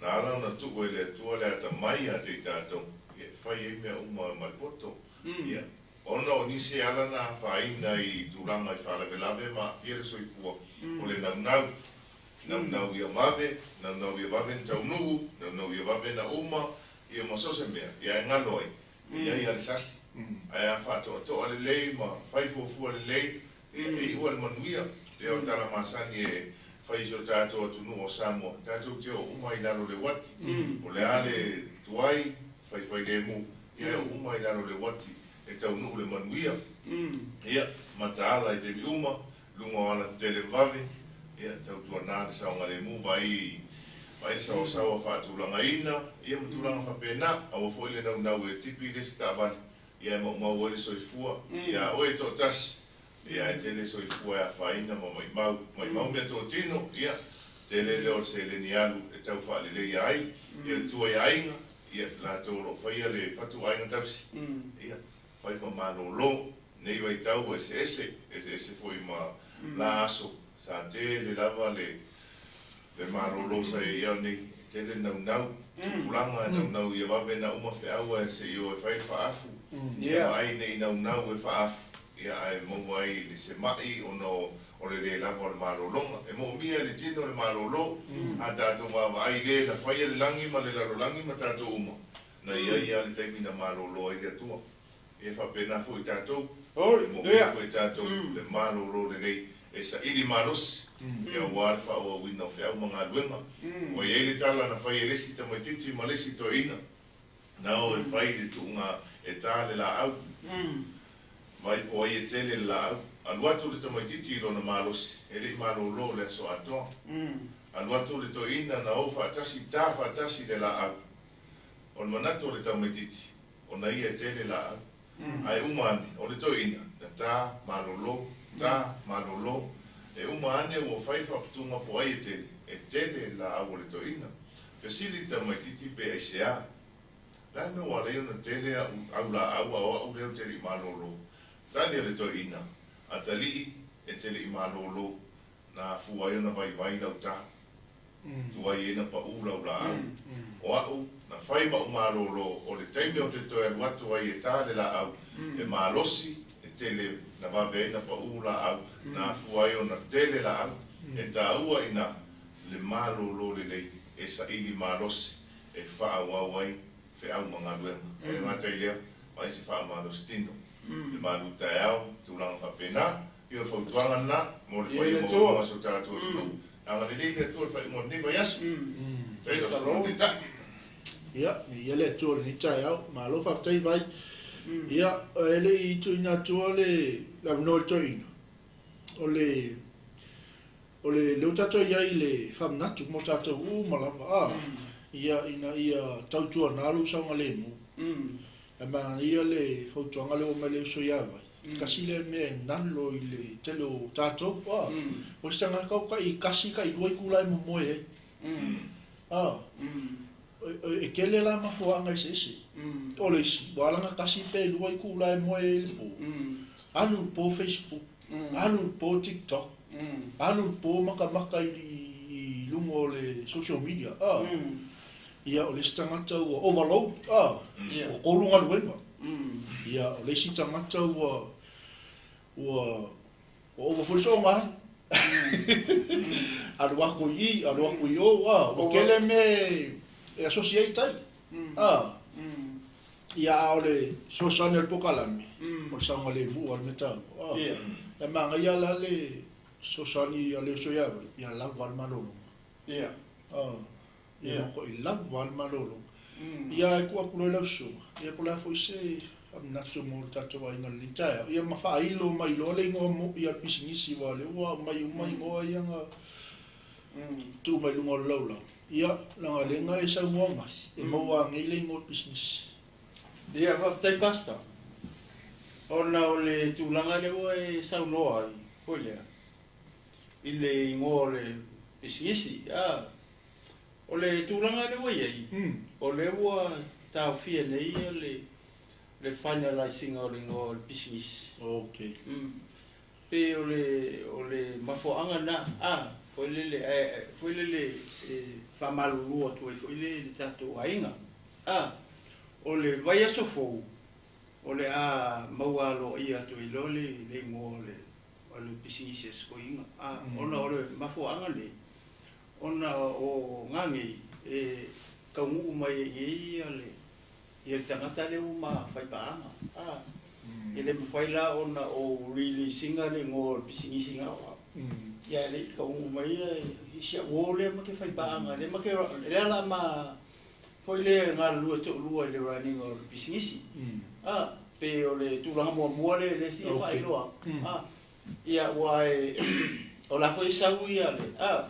na ala ona tuu e le Atua le atamai ia te i tatou, ia, e fai ai mea uma ma le poto. Ia, ona o nisi e ala na afaina i tulaga i faalavelave ma aafia le soifua, o le naunau, naunau ia vave, naunau ia vave na taunuu, naunau ia vave na uma, ia ma so o se mea, ia e galo ai, e i ai lava le sasi. Ae a faatoatoa lelei ma fai fuafua lelei, ia e iu lava i le manuia. Lea o le tala masani e fai i si o tatou atunuu o Samoa, tatou te oo uma i lalo o le uati. O le a le tuai, faifailemu, ia e oo uma i lalo o le uati e taunuu le manuia. Ia, mataala i taimi uma, luga o alatetele vave, ia, tautuana le saogalemu, vaai, vaai le saoasaoa faatulagaina, ia ma tulaga faapena. Aua foi le naunau e tipi le isi taavale, ia e maumau ai le soifua ia oe e toatasi, ia ae tele soifua e afaina ma maimau, maimau meatotino, ia, tele lea o le seleni alu e tau faaleleia ai, ia le tua i aiga, ia, latou o lo o faia le fatuaiga tausi, ia, fai ma malolo, nei vaitau ua eseese, eseese foi ma la aso, sa tele lava le le malolo sa i ai nei, e tele le naunau, tupulaga e naunau ia vave na uma feau ae se i o e fai le faaafu, ia vaai ne i naunau e faaafu, ia ae maua ai i se ma'i ona o le le lava o le malologa. E moomia e le tino le malolo, a tatou vaavaai i le na faia le lagi ma le lalolagi ma tatou uma, na i ai lava le taimi na malolo ai le Atua. E faapena foi tatou, e moomia foi e tatou le malolo lelei e saili malosi aua le faaauauina o feau ma galuega. Ua i ai le tala na fai e le isi tamaitiiti ma le isi toeaina, na o e fai le tuuga e ta le laau, mai po ai e tele le laau. Alu atu le tamaitiiti i lona malosi, e le i malolo le aso atoa. Alu atu le toeaina na o faatasi, ta faatasi le laau. O le manatu o le tamaitiiti, Ona ia e tele laau. Ae uma ane, o le toeaina, na ta, malolo, ta, malolo. E uma ane ua fai le faaputuga po ai e tele, e tele laau o le toeaina. Fesili le tamaitiiti pe aisea. Le a le mea ua ala ai ona tele au, au laau a o a'u lea ou te le i malolo? Tali a le toeaina, Atalii, e te le i malolo, na afua ai ona vaivai lau ta. Tuai ai na paʻū lau laau. O a'u, na. fai ma ou malōlō, o le taimi ou te toe alu atu ai e tā le lāau, e malosi, e tele na vave ai na paʻū lāau, na afua ai ona tele lāau. E tāua i ina le malōlō lelei e saili malosi e faaauau ai feau ma galuega. E le gata i lea, vaai se faamalositino, le malu taeao, tulaga faapena. Ia, o le fautuaga lena mo le paia maualuga o si o tatou atunuu. Agalelei le Atua i le faaiuga o lenei vaiaso. Faafetai lau Susuga i le Taitai. Ia, viia le Atua i lenei taeao. Malo faafetai Vai. Ia, e le i tuuina atua le avanoa i le toeaina, o le o le lea ua tatou i ai i le faamanatu mo tatou uma lava, a, ia, ina ia tautuana lou saogalemu. Ae manaia le fautuaga lea ua aumai le uso ia Vai, tasi lea mea e nalo i le tele o tatou, a, o se tagata o tai tasi tai lua itula e momoe ai, a, e tele la mafuaaga eseese. O le isi, ua ala ona tasi pe lua itula e moe ai i le po, alu i le po Facebook, alu i le po TikTok, alu i le po matamata i luga o le social media, a. Ia, o le isi tagata ua overload, a, ua tolu galuega. Ia, o le isi tagata ua, ua, ua ova foi le soona alu. Alu atu i i, alu atu i o, a, ua tele mea e associate ai, a. Ia, a o le fesoasoani a le polokalame, o le saogalemu lava le mea taua, a. E manaia la le fesoasoani a le uso ia Vai, ia lava le malologa. A. Ia matuai lava le malologa. Ia e tuu atu loa i lau susuga, ia po o le a foi se manatu mo le tatou aiga i lenei taeao, ia ma faailo mai loa le igoa moi a le pisinisi aua o lea ua aumai uma igoa ia na tuu mai luga o le laulau. Ia, leaga o lea na e saunoa mai, e maua anei le igoa o le pisinisi. Ia, faafetai Pastor. Ona o le tulaga lea ua e saunoa ai foi lea i le igoa o le pisinisi, a. O le tulaga lea ua i ai, o lea ua taofia nei le finalize ina o le igoa o le pisinisi. Pei o le o le mafuaaga lena, a, foi lele, ae foi lele e faamalulu atu ai foi le le tatou aiga. A, o le vaiaso fou, o le a maua aloaia atu ai loa le le igoa o le o le pisinisi a Sikoiga. A, ona o le mafuaaga lenei, Ona o Gagei e taunuu mai ai nei le ia le tagata lea ua ma faipaaga a. E le mafai la ona ou release ina le igoa o le pisinisi na o au ia e le i taunuu mai ia si au uo lea ma te faipaaga lea ma te lea la ma foi lea e galulue toalua i le running o le pisinisi a. Pei o le tulaga muamua lea lea e fia faailoa atu a. Ia aua e o la foi e sau ia le a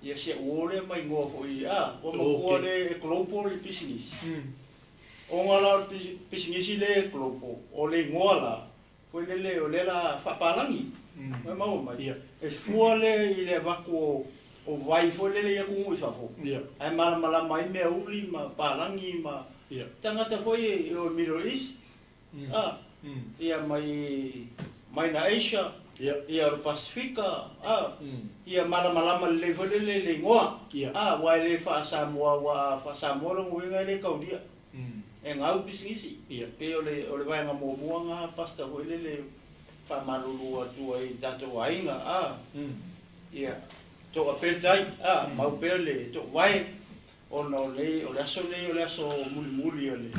ia si au uo lea ma igoa foi a ua matua le e global le pisinisi. Ona la o le pisinisi lea e global o le igoa la foi lele o lea la faapalagi ua e maua mai. E fua lea i le avatu o o vai foi lele i atunuu i fafo ae malamalama ai meauli ma palagi ma tagata foi o Middle East a, ia mai mai na Asia, ia o le Pasifika, a, ia malamalama lelei foi lele i le igoa, a, aua e le faa-Samoa, aua a faa-Samoa lona uiga e le taulia, e gau pisinisi. Pei o le o le vaega muamua na Pastor foi lele faamalulu atu ai i tatou aiga, a, ia to'a pea le tai, a, mau pea le to'uvae, ona o nei o le aso nei o le aso mulimuli o le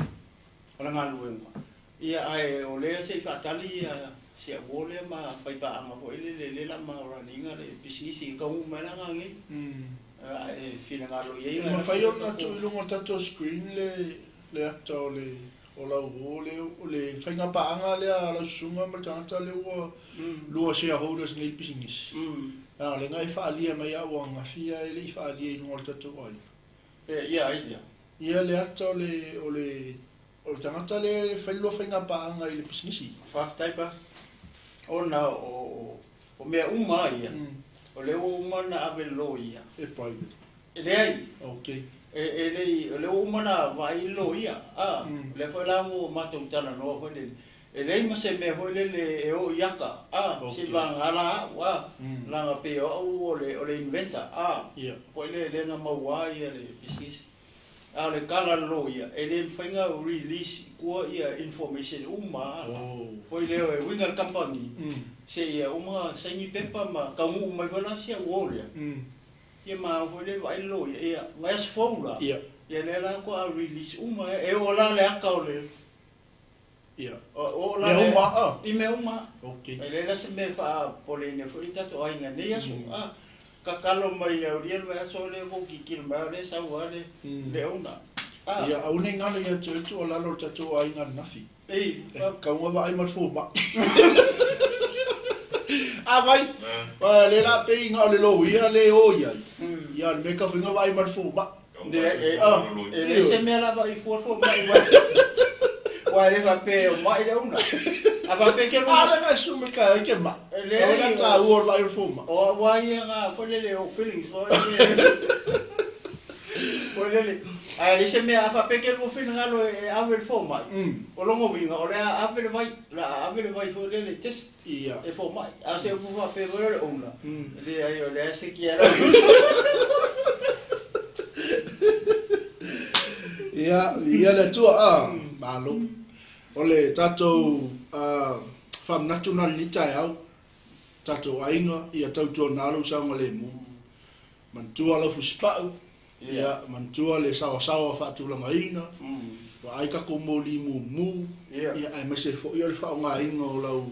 o le galuega, ia ae o lea se i faatali ia si au uo lea ma faipaaga foi lele lea la ma run ina le pisinisi e taunuu mai la nga nei. Ae finagalo i ai. E mafai ona tuu i luga o le tatou screen le le ata o le o lau uo lea o le faiga paaga lea a lau susuga ma le tagata lea ua lua shareholders nei i le pisinisi. A o lea na e faaalia mai au ananafi ae le i faaalia i luga o le tatou aiga. Ia ai lea. Ia le ata o le o le o le tagata lea e fai lua faiga paaga i le pisinisi. Faafetai pa. Ona o o mea uma lava ia, o lea ua uma ona ave le loia. E private. E leai. Okay. E e le i, o lea ua uma ona vaai le loia, a. O lea foi la ua matou talanoa foi lele, e leai ma se mea foi lele e oo i ata, a, seivaga la au, a, leaga pei o au o le o le inventor, a, foi lele lea na maua ai le pisinisi. A o le tala a le loia, e le mafai ona release i tua ia information uma a foi lea e uiga i le kamupani seia uma ona saini pepa ma taunuu mai foi la si au uo lea. Ia ma au foi lea e vaai le loia, ia vaiaso fou la, ia lea la faatoa release uma, e oo la le ata o le Ia. Oo la Mea uma a? I mea uma. Okay. E leai la se mea e faapopoleina ai foi le tatou aiga i nei aso. A, tatalo mai ia aulia le vaiaso lea ua ou tilotilo mai o lea e sau lava le, le owner. A. Ia, aua ne i galo ia te oe le tuualalo o le tatou aiga ananafi. Ei. E tatau ona vaai ma le fomai. A vai, o lea la pei na o le loia lea e o i ai, ia o le mea e tatau foi ona vaai ma le fomai. E leai se mea la vaai fua le fomai aua e le faapea e mai le owner. A faapea ke A lea na assume ka ai ke mai. E leai. O le taua o le vaai o le fomai. O au lava ia na foi lele o feelings foi lele. Foi lele. Ae leai se mea a faapea ke lua finagalo e ave i le fomai. O lona uiga o le a ave le vai, o le a ave le vai foi lele test e fomai. A o se upu faapea foi o le owner, e leai o lea e sekia e Ia, viia le Atua, a, malo. O le tatou faamanatu na lenei taeao, tatou aiga, ia tautuana lou saogalemu. Manatua lau fusipau, ia, manatua le saoasaoa faatulagaina, vaai tatou moli mumu, ia, aemaise foi o le faaaogaina o lau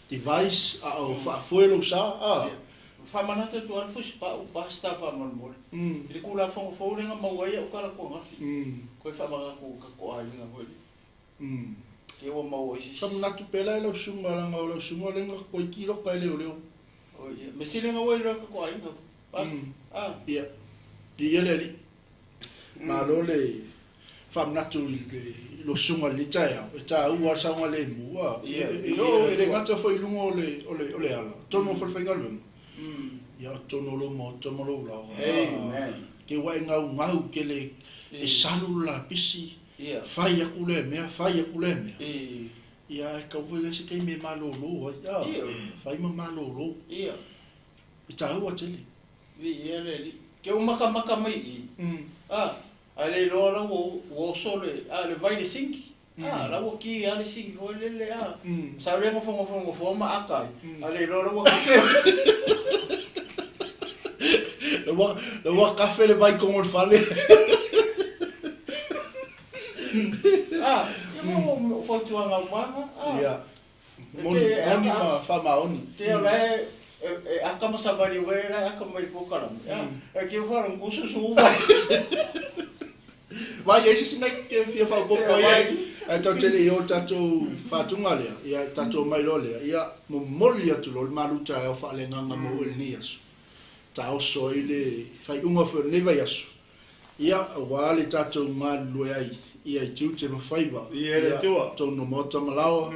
device a o faafoe lou sa, a. Faamanatu atu lava le fusipau, Pastor faamolemole, i le Tulafono fou lea na maua ai au tala tuagafi, toe faamanatu i tatou aiga foi lea. Te ua maua ai se isi. Sa manatu pea la e lau susuga leaga o lau susuga lea na toeitiiti loka e leoleo. Oh ia, me sili na ua iloa tatou aiga, Pastor. Ah. Ia, viia le Alii. Malo le faamanatu i lou susuga i lenei taeao, e taua lava le saogalemu. E oo, e le gata foi i luga o le, o le, o le ala, totonu o falefaigaluega. Ia, o totonu o lou maota ma lou laoa. Te ua e gaugau tele, e salu le lapisi, fai aku lea mea, fai aku lea mea. Ia, ae tatau foi la se taimi e malolo ai, a, fai ma malolo. E taua tele. Viia le alii. Ke u makamaka mai i i, a, ae le iloa la ua ua oso le, a, le vai le sinki, a, la ua ki a le sinki foi lele, a, sa le nofonofo nofoa ma aka ai, a le iloa la ua kafe. La ua, la ua kafe le vai tonu o le fale. A, ia mo o fautuaga uma na, a. Ia. Moni, moni ma faamaoni. Te o la e e aka ma savali ue la e aka mai le polokalame. A, e ke whara ko susu uma. Vai ai se isi mea e te fia faaopoopo ai ai, ae tatou te le i o i le tatou faatuga lea, ia tatou omai loa lea, ia momoli atu loa le malu taeao faaleagaga mo oe i lenei aso. Taoso ai le faaiuga foi o lenei vaiaso, ia aua le tatou galulue ai ia i tiute ma faiva, ia totonu o maota ma laoa,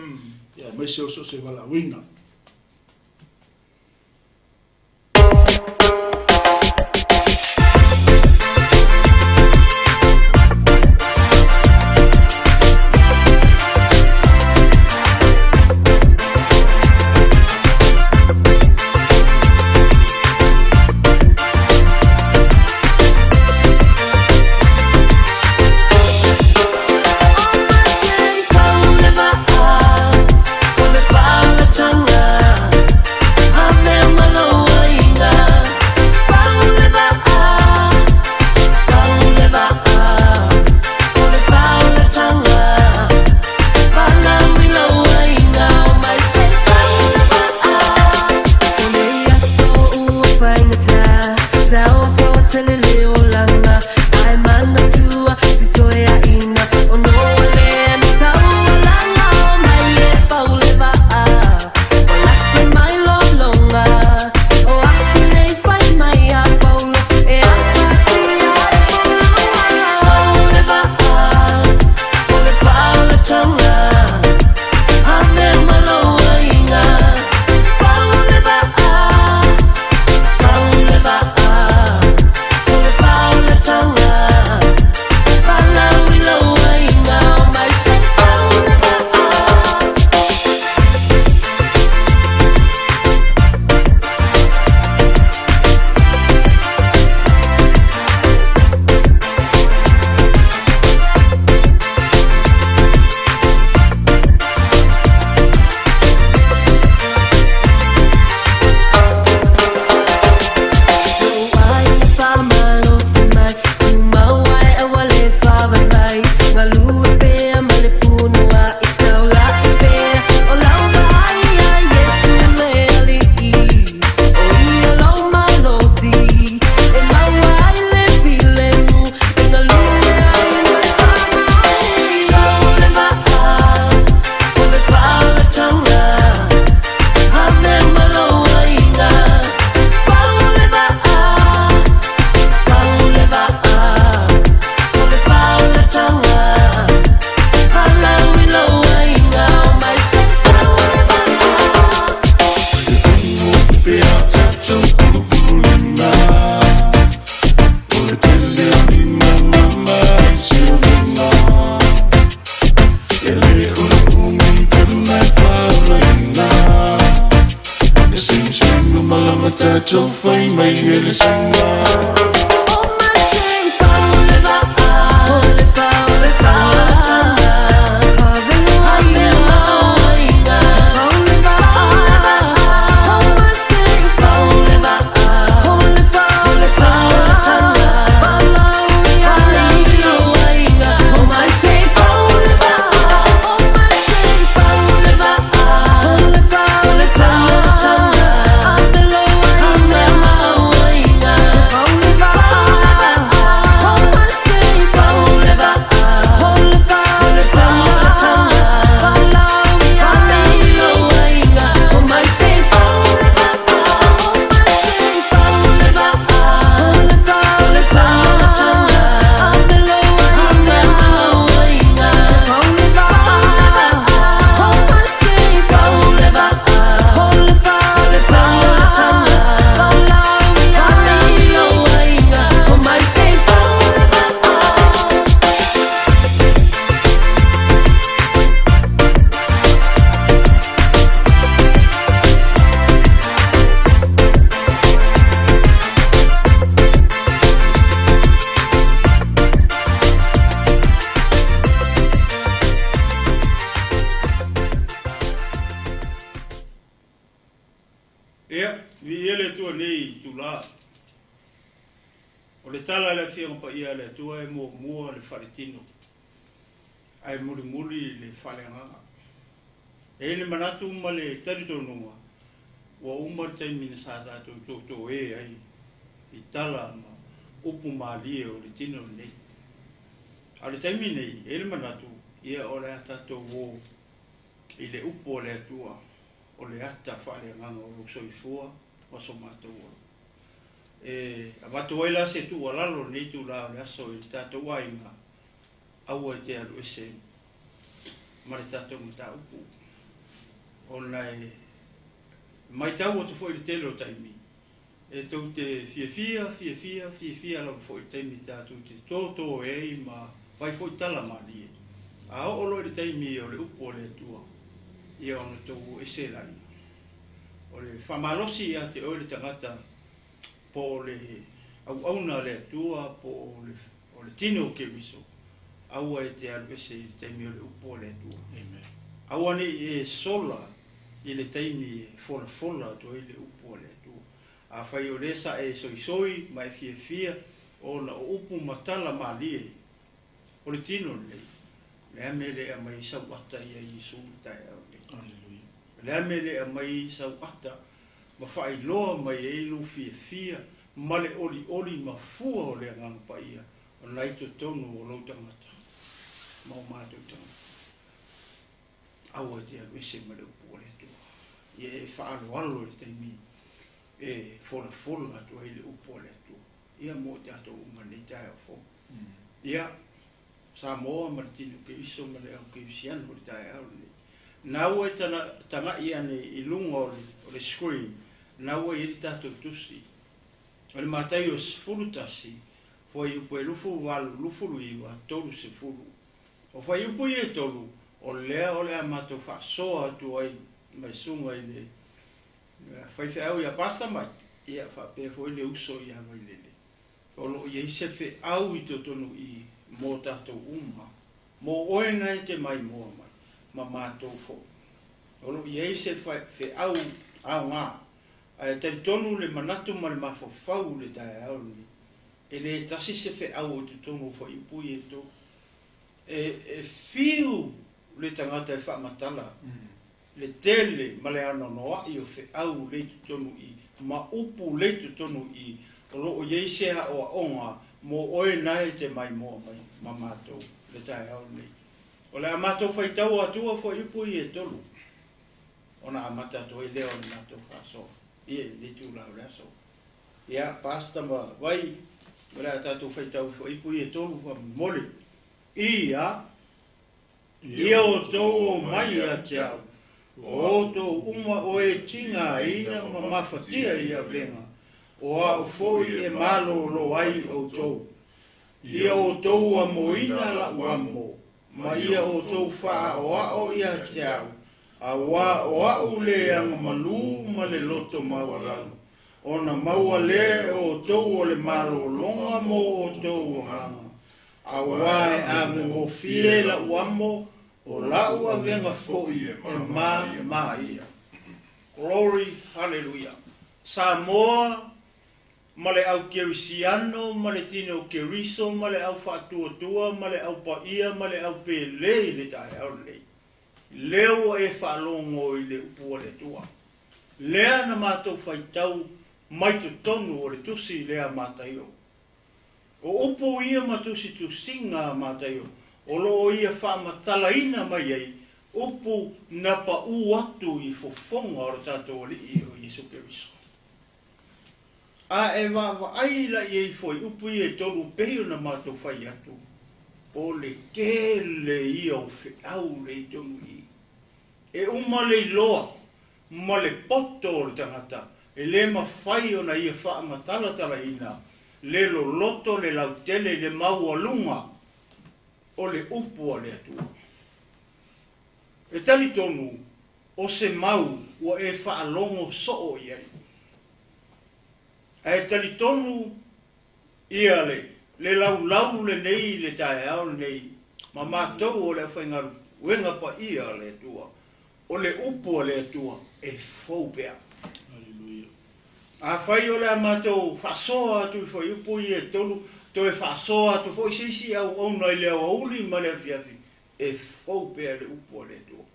ia aemaise o so o se valaauina. Matou fai mai e le suiga. Ia, viia le Atua nei itulā. O le tala a le Afioga Paia a le Atua e muamua le faletino, ae mulimuli le faaleagaga. E i ai le manatu ma le talitonuga, ua uma le taimi na sa tatou totoē ai i tala ma upu malie o le tino lenei. A o le taimi nei, e i ai le manatu, ia o le a tatou o i le upu a le Atua o le ata faaleagaga o lou soifua ma so matou ola. E avatu ai la se tuualalo i lenei itula o le aso i le tatou aiga, aua e te alu ese ma le tatou mataupu, ona e matau atu foi i le tele o taimi, e tou te fiafia, fiafia, fiafia lava foi i le taimi tatou te tōtō ai ma fai foi tala malie. A oo loa i le taimi o le upu a le Atua, ia ona tou o ese laia. O le faamalosi ia te oe le tagata, po o le auauna a le Atua, po o le, o le tino o Keriso, aua e te alu ese i le taimi o le upu a le Atua. Amen. Aua ne i e sola i le taimi e folafola atu ai le upu a le Atua. Afai o lea sa e soisoi ma e fiafia ona o upu ma tala malie o le tino lenei, o le a mea e le aumai ai sau ata ia Iesu i le taeao lenei? Aleluia. O le a mea e le aumai ai sau ata ma faailoa mai ai lou fiafia ma le olioli ma fua o le Agaga Paia o na i totonu o lou tagata ma o matou tagata? Aua e te alu ese ma le upu a le Atua. Ia e faaaloalo i le taimi e folafola atu ai le upu a le Atua. Ia mo i tatou uma i lenei taeao fou. Ia, Samoa ma le tino Keriso ma le au Kerisiano i le taeao lenei. Na ua e taga'i ane i luga o le screen, na ua i ai le tatou tusi. O le Mataio 11, fuaiupu e 28, 29, 30. O fuaiupu ia e tolu, o lea o le a matou faasoa atu ai ma le susuga i le faifeau ia Pastor Mike, ia faapea foi le uso ia Vailele. O lo o i ai se feau i totonu i mō tatou uma, mō oe na e te maimoa mai, ma matou foi. O lo o i ai se feau aoga, ae talitonu le manatu ma le mafaufau i le taeao lenei, e le tasi se feau o i totonu o fuaiupu ia e tolu. E fiu le tagata e faamatala le tele ma le anoanoa'i o feau lea i totonu i ma upu lea i totonu i o lo o i ai se aoaoga mo oe na e te maimoa mai ma matou le taeao lenei. O le a matou faitaua atua fuaiupu ia e tolu ona amata atu ai lea o le matou faasoa ia i lenei itula o le aso. Ia, Pastor ma Vai, o le a tatou faitau i fuaiupu ia e tolu faamolemole. Ia, Ia outou omai ia te au, o outou uma o e tigaina ma mafatia i avega, o a'u foi e malōlō ai outou. Ia outou amoina la'u amo, ma ia outou faaʻoaʻo ia te a'u, auā o a'u le agamalū ma le loto maualalo. Ona maua lea e outou o le malologa mo outou agaga, auā e avegofie la'u amo, o la'u avega foi e māmā ia. Glory Hallelujah. Samoa ma le au Kerisiano ma le tino Keriso ma le au faatuatua ma le au paia ma le au pele i le taeao lenei. Lea ua e faalogo i le upu a le Atua. Lea na matou faitau mai totonu o le tusi lea a Mataio. O upu ia ma tusitusiga a Mataio o lo o ia faamatalaina mai ai upu na paʻu atu i fofoga o le tatou Alii o Iesu Keriso. A e vaavaai la i ai fuaiupu ia e tolu pei ona matou fai atu, o le tele ia o feau lea i totonu i i. E uma le iloa ma le poto o le tagata, e le mafai ona ia faamatalatalaina le loloto le lautele i le maualuga o le upu a le Atua. E talitonu o se mau ua e faalogo soo i ai. Ae talitonu ia le le laulau lenei i le taeao lenei ma matou o le aufaigaluega paia a le Atua, o le upu a le Atua e fou pea. Aleluia. Afai o le a matou faasoa atu i fuaiupu ia e tolu, toe faasoa atu foi se isi auauna i le aoauli ma le afiafi, e fou pea le upu a le Atua.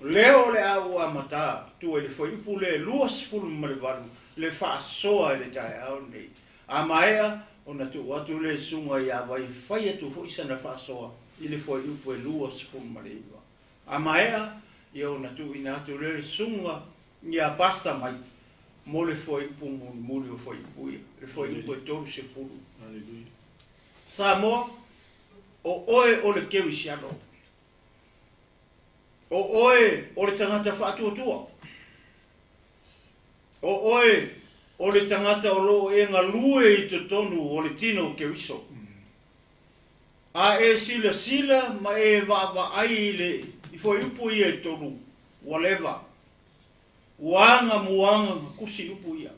Lea o le a ou amata atu ai le fuaiupu lea e 28 le faasoa i le taeao lenei. A maea, ona tuu atu lea i le susuga ia Vai e fai atu foi sana faasoa i le fuaiupu e 29. A maea, ia ona tuuina atu lea i le susuga ia Pastor Mike mo le fuaiupu mulimuli o fuaiupu ia, le fuaiupu e 30. Aleluia. Samoa, o oe o le kerisiano. O oe o le tagata faatuatua. O oe o le tagata o lo o e galue i totonu o le tino o Keriso. A e silasila ma e vaavaai i le i fuaiupu ia e tolu, ua leva. Ua aga muaga ma kusi upu ia.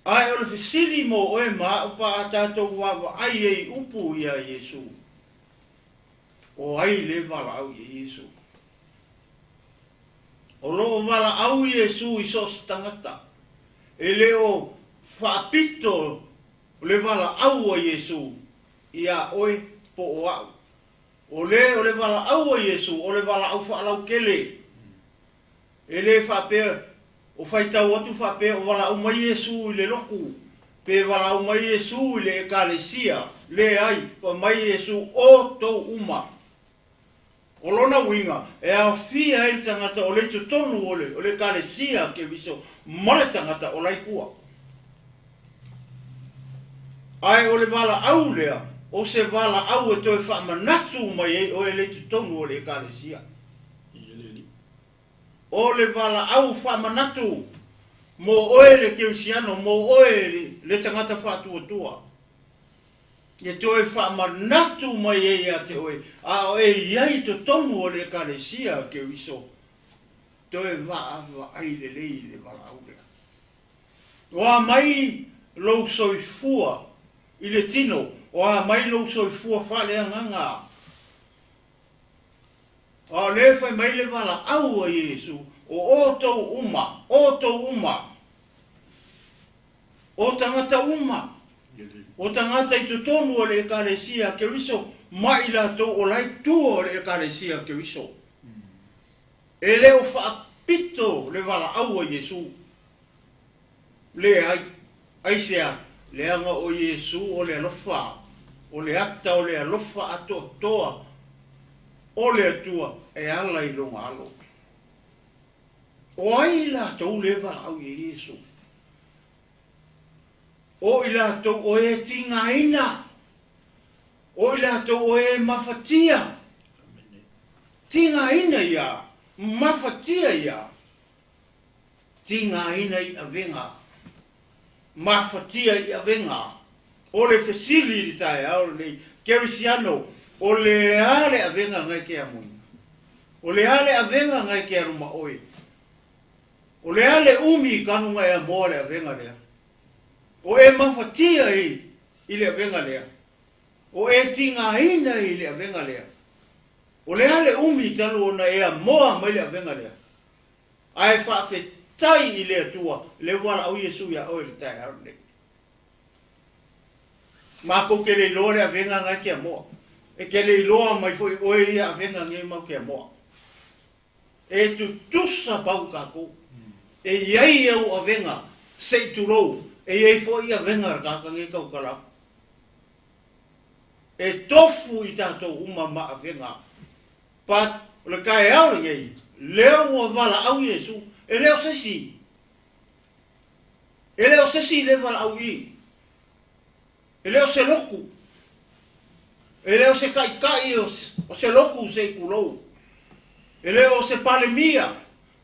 Ae o le fesili mo oe ma a'u pa a tatou vaavaai ai i upu ia a Iesu, O ai le valaau ia Iesu? O lo o valaau Iesu i so o se tagata. E le o faapito le valaau a Iesu iā oe po o a'u. O le o le valaau a Iesu o le valaau faalautele. E le faapea o faitau atu faapea o valaau mai Iesu i le lotu, pe valaau mai Iesu i le ekalesia, leai, fai mai Iesu, O tou uma. O lona uiga, e aofia ai le tagata o le i totonu o le o le ekalesia a Keriso ma le tagata o la i tua. Ae o le valaau lea, o se valaau e toe faamanatu mai ai oe le i totonu o le ekalesia. O le valaau faamanatu mo oe le kerisiano, mo oe le tagata faatuatua, e toe faamanatu mai ai ia te oe, a o e i ai i totonu o le Ekalesia a Keriso, toe vaavaai lelei i le valaau lea. O a mai lou soifua i le tino, o a mai lou soifua faaleagaga? A o lea e fai mai le valaau a Iesu, O outou uma, outou uma, o tagata uma, o tagata i totonu o le Ekalesia a Keriso ma i latou o la i tua o le Ekalesia a Keriso. E le o faapito le valaau a Iesu. Leai. Aisea? Leaga o Iesu o le alofa, o le ata o le alofa atoatoa o le Atua e ala i Lona Alo. O ai i latou lea e valaau i ai Iesu? O i latou o e tigaina, o i latou o e mafatia. Tigaina ia, mafatia ia. Tigaina i avega, mafatia i avega. O le fesili i le taeao lenei, Kerisiano, o le a le avega ngai ke amoina? O le a le avega ngai ke aluma oe? O le a le umi talu ona e amoa le avega lea? O e mafatia i i le avega lea? O e tigaina i le avega lea? O le a le umi talu ona e amoa mai le avega lea? Ae faafetai i le Atua lea ua valaau Iesu ia oe i le taeao lenei. Matou te le iloa le avega na e te amoa. E te le iloa mai foi oe ia avega nei matou te amoa. E tutusa pau tatou. E i ai au avega se i tulou, e i ai foi avega a le tagata nei e tautala atu. E tofu i tatou uma ma avega. But o le taeao lenei, lea ua valaau Iesu, e le o se isi. E le o se isi le valaau i. E le o se lotu. E le o se taitai o se lotu se i tulou. E le o se Palemia.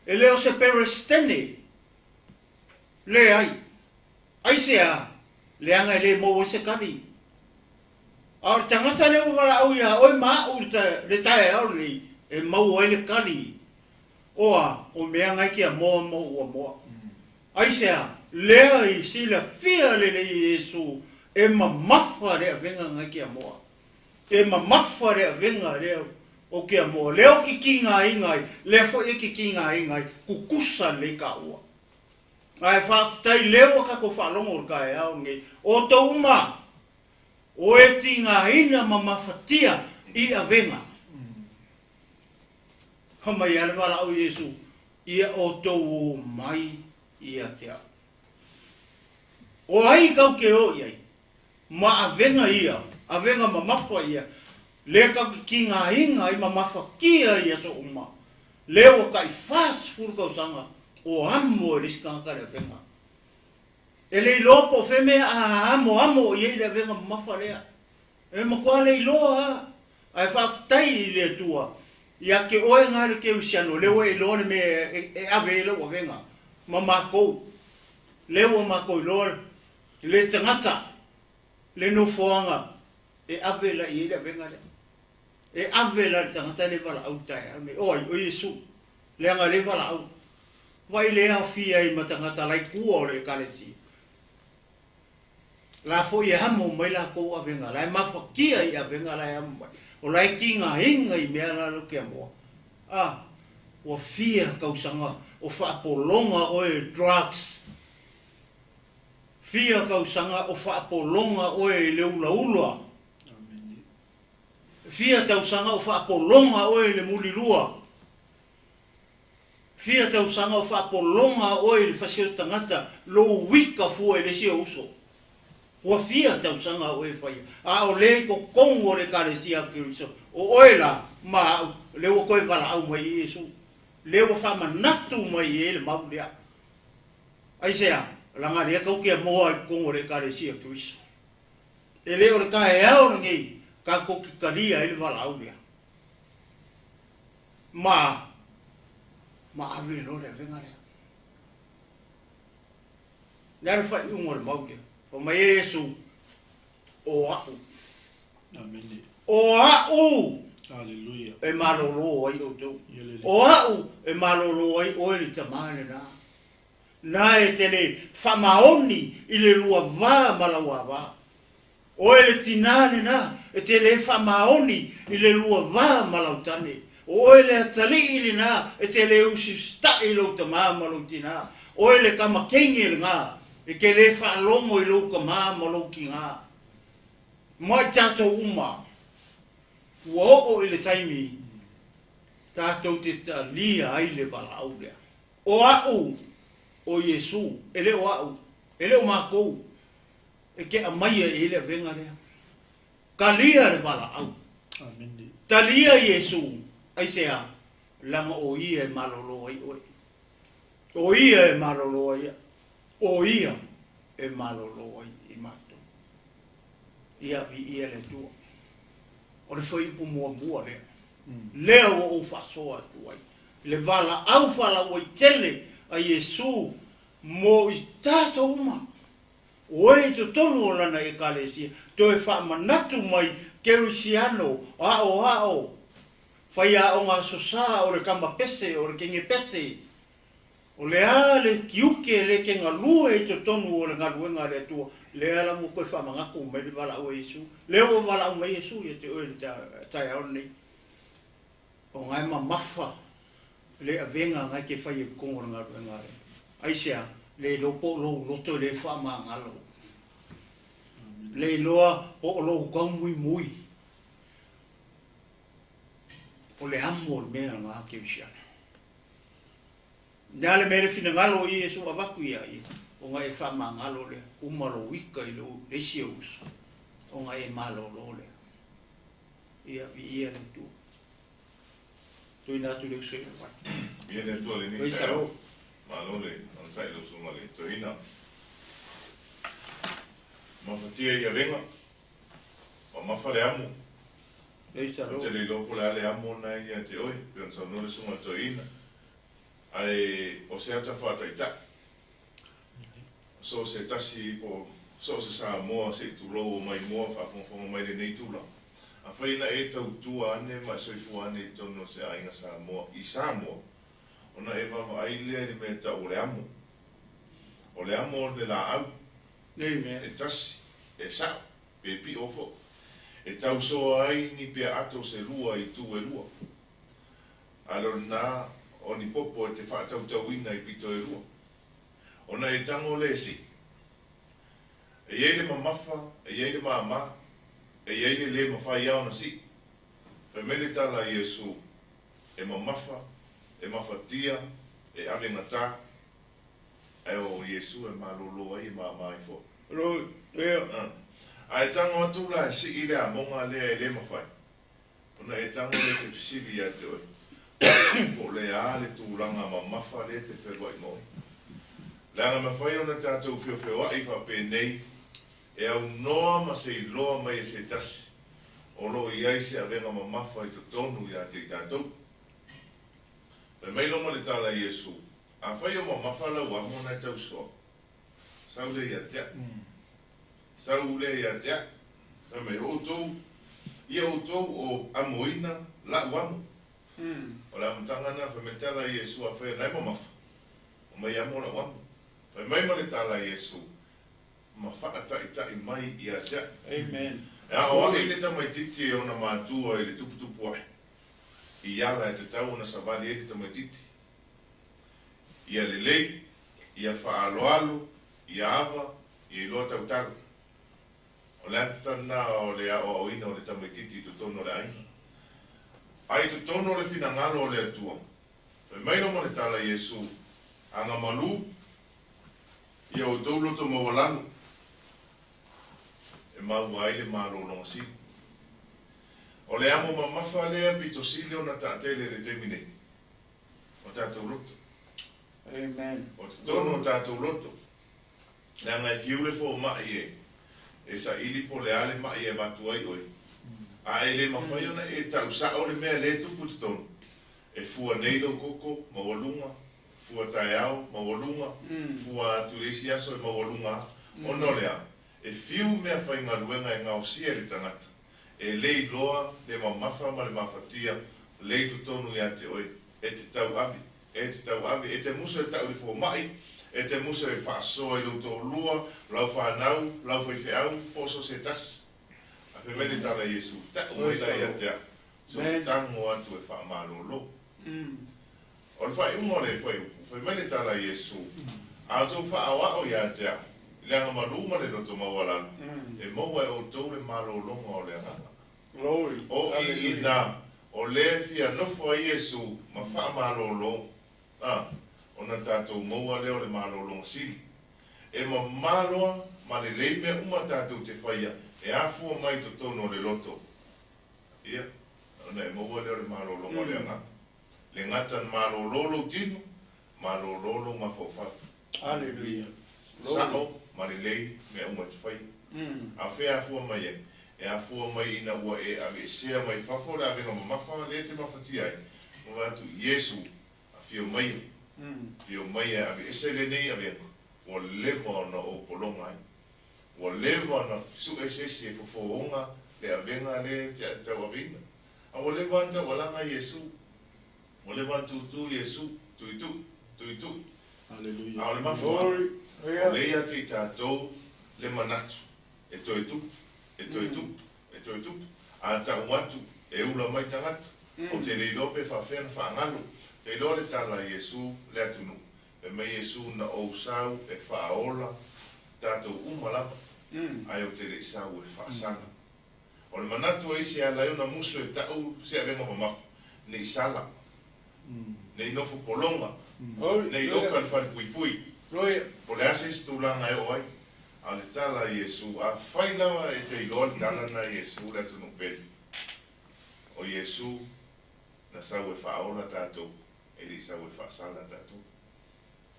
E le o se Peresetene. Leai. Aisea? Leaga e le maua ai se tali. A o le tagata lea ua valaau ia oe ma a'u i le taeao lenei e maua ai le tali, oa, o mea na e te amoa ma ou amoa. Aisea? Lea i silafia lelei e Iesu e mamafa le avega na e te amoa. E mamafa le avega lea ou te amoa. Lea ou te tigaina ai, lea foi e te tigaina ai, tutusa lelei taua. Ae faafetai lea ua tatou faalogo i le taeao lenei. O outou uma, o e tigaina ma mafatia i avega. Fai mai lava le valaau i Iesu, Ia outou o mai ia te au. O ai kau te o i ai? Ma avega ia, avega mamafa ia, lea kau te tigaina ai ma mafatia i aso uma, lea ua tai 40 tausaga o amo e le isi tagata le avega. E le iloa po o fea mea a amoamo i ai le avega mamafa lea. E matua le iloa a. Ae faafetai i le Atua ia te oe nga le Kerisiano lea ua e iloa le mea e ave ai lau avega ma makou. Lea ua makou iloa le tagata le nofoaga e ave la i ai le avega lea. E ave la i le tagata lea e valaau i le taeao lenei. O ai? O Iesu. Leaga lea e valaau. Vai lea e aofia ai ma tagata laikua o le Ekalesia. La foi e amo mai lakou avega, la e mafatia i avega la e amo mai. O la e tigaina i mea la lau ke amoa. A, ua fia tausaga o faapologa oe drugs. Fia tausaga o faapologa oe i le ulaula. Fia tausaga o faapologa oe i le mulilua. Fia tausaga o faapologa oe i le fasi o tagata, lou uika fua i le isi ou uso. Ua fia tausaga o e faia, a o lea i totonu o le Ekalesia a Keriso, o oe la, ma a'u, lea ua toe valaau mai i Iesu, lea ua faamanatu mai i ai le mau lea. Aisea? Leaga lea tou te amoa i totonu o le Ekalesia a Keriso. E le o le taeao lenei tatou te talia ai le valaau lea. Ma, ma ave loa le avega lea. Le a le faaiuga o le mau lea? Fai mai e Iesu, O a'u. Amene. O a'u! Aleluia. E malōlō ai outou. O a'u e malōlō ai oe le tamā lenā. Na e te le faamaoni i le lua va ma lau avā. Oe le tinā lenā e te le faamaoni i le lua va ma lau tane. O oe le atalii lenā e te le usiusitaʻi i lou tamā ma lou tinā. Oe le tama teine lenā e te le faalogo i lou tamā ma lou tinā. Ma i tatou uma, ua oo i le taimi tatou te talia ai le valaau lea. O a'u, o Iesu, e le o a'u, e le o makou, e te aumaia i ai le avega lea. Talia le valaau. Amene. Talia Iesu, aisea? Leaga o Ia e malolo ai oe. O Ia e malolo ai a'u. O Ia e malolo ai i matou. Ia, viia le Atua. O le fuaiupu muamua lea, lea ua ou faasoa atu ai. Le valaau faalauaitele a Iesu mo i tatou uma, o e i totonu o Lana Ekalesia, toe faamanatu mai Kerisiano, aoao, faiaoga aso sa o le kama pese, o le kenge pese. O le a le tiute lea e te galue i totonu o le galuega a le Atua, lea lava ua toe faamanatu mai le valaau a Iesu. Lea ua valaau mai Iesu ia te oe i le taeao lenei. O na e mamafa le avega na e te faia i totonu o le galuega a le Atua. Aisea? Le iloa po o lou loto e le faamagalo. Le iloa po o lou taumuimui. O le amo o le mea lena kerisiano. O le a le mea le finagalo o Iesu avatu ia ia, ona e faamagalo lea, uma lou ita i le isi ou uso, ona e malolo lea. Ia, viia le Atua. Tuuina atu le uso i le vai. Viia le Atua i lenei Praise the taeao. Lord. Malo le onosai i lau susuga i le toeaina. Mafatia i avega, mamafa le amo. Praise the Ou te Lord. le iloa po o le a le amo lena ia te oe, pei ona saunoa le susuga i le toeaina. Ae o se ata faataitai, so o se tasi po o so o se Samoa se i tulou o maimoa faafogafoga mai lenei itula. Afai na e tautua ane ma e soifua ane i totonu o se aiga Samoa i Samoa, ona e vaavaai lea i le mea e tau o le amo. O le amo o le laau Amen. e tasi, e sa'o, pe pi'o foi, e tausoa ai ni peaato se lua i itu e lua. A o lena o ni popo e te faatautauina i pito e lua. Ona e tago lea e sii. E i ai le mamafa, e i ai le māmā, e i ai le lē mafai lava ona sii. Fai mai le tala a Iesu, e mamafa, e mafatia, e avegatā, ae o Iesu e malōlō ai e māmā ai foi. Lord, yeah. A e tago atu la e sii le amoga lea e lē mafai, ona e tago lea e te fesili ia te oe, po o le a le tulaga mamafa lea e te fealuai ma oe. Leaga e mafai ona tatou feofeoai faapenei, e aunoa ma se iloa mai e se tasi, o lo o i ai se avega mamafa i totonu ia te i tatou. Fai mai loa ma le tala a Iesu, Afai o mamafa lau amo na e tausoa, sau lea ia te a'u. Sau lea ia te a'u. Fai mai, O outou, ia outou o amoina la'u amo. O le amataga lena, fai mai le tala a Iesu, Afai o na e mamafa, omai e amo la'u amo. Fai mai ma le tala a Iesu, ma faataita'i mai ia te a'u. Amen. E aoa'i le tamaitiiti e ona matua i le tuputupu ae, i ala e tatau ona savali ai le tamaitiiti. Ia lelei, ia faaaloalo, ia ava, ia iloa tautala. O le ata lena o le aoaoina o le tamaitiiti i totonu o le aiga. A i totonu o le finagalo o le Atua, fai mai loa ma le tala a Iesu, Agamalu ia outou loto maualalo, e maua ai le malologa sili. O le amo mamafa lea pito sili ona taatele i le taimi nei, o tatou loto. Amen. O totonu o tatou loto, leaga e fiu le fomai e e saili po o le a le ma'i e avatu ai oe, a e le mafai ona e tau sa'o le mea lea e tupu i totonu, e fua nei lou koko maualuga, fua taeao maualuga, fua atu i le isi aso e maualuga lava. Ona o le a? E fiu meafaigaluega e gaosia i le tagata, e le iloa le mamafa ma le mafatia lea i totonu ia te oe, e te tauave, e te tauave, e te musu e ta'u i le fomai, e te musu e faasoa i lou toalua, lau fanau, lau faifeau, po o so o se tasi. Ae fai mai le tala a Iesu, Ta'u mai la ia te a'u, se ou tago atu e faamalōlō. O le faaiuga o le fuaiupu, fai mai le tala a Iesu, A outou faaoao ia te a'u, i le agamalu ma le loto maualalo, e maua e outou le malōlōga o le agaga. Glory. O i Hallelujah. inā, o lea e fia nofo ai Iesu ma faamalōlō, a, ona tatou maua lea o le malōlōga sili. E mamā loa ma lelei mea uma tatou te faia e afua mai i totonu o le loto, ia, ona e maua lea o le malōlōga o le agaga. Le gata na malōlō lou tino, malōlō lou mafaufau. Hallelujah. Sa'o ma lelei mea uma e te faia. A o fea e afua mai ai? E afua mai ina ua e aveesea mai fafo le avega mamafa lea e te mafatia ai, ma vaai atu, Iesu, afio maia, afio maia e aveese lenei avega, ua leva ona ou pologa ai. Ua leva ona su'e se isi e fofooga le avega lea e te tauaveina. A ua leva ona taualaga Iesu, ua leva ona tūtū Iesu, tuitu'i, tuitu'i. Haleluia. A o le mafuaaga, Glory. o lea ia te i tatou le manatu e toe tupu, e toe tupu, e toe tupu. A tau atu, e ula mai tagata. Ou te le iloa pe faapefea ona faagalo. Ou te iloa le tala a Iesu le atunuu, fai mai Iesu, Na ou sau e faaola tatou uma lava, ae ou te le i sau e faasala. O le manatu o isi e ala ai ona musu e tau se avega mamafa, ne i sala, ne i nofo pologa, ne i oka le falepuipui, po o le a se isi tulaga e oo ai. A o le tala a Iesu, afai lava e te iloa le tala lena a Iesu le atunuu pele, o Iesu na sau e faaola tatou, e le i sau e faasala tatou.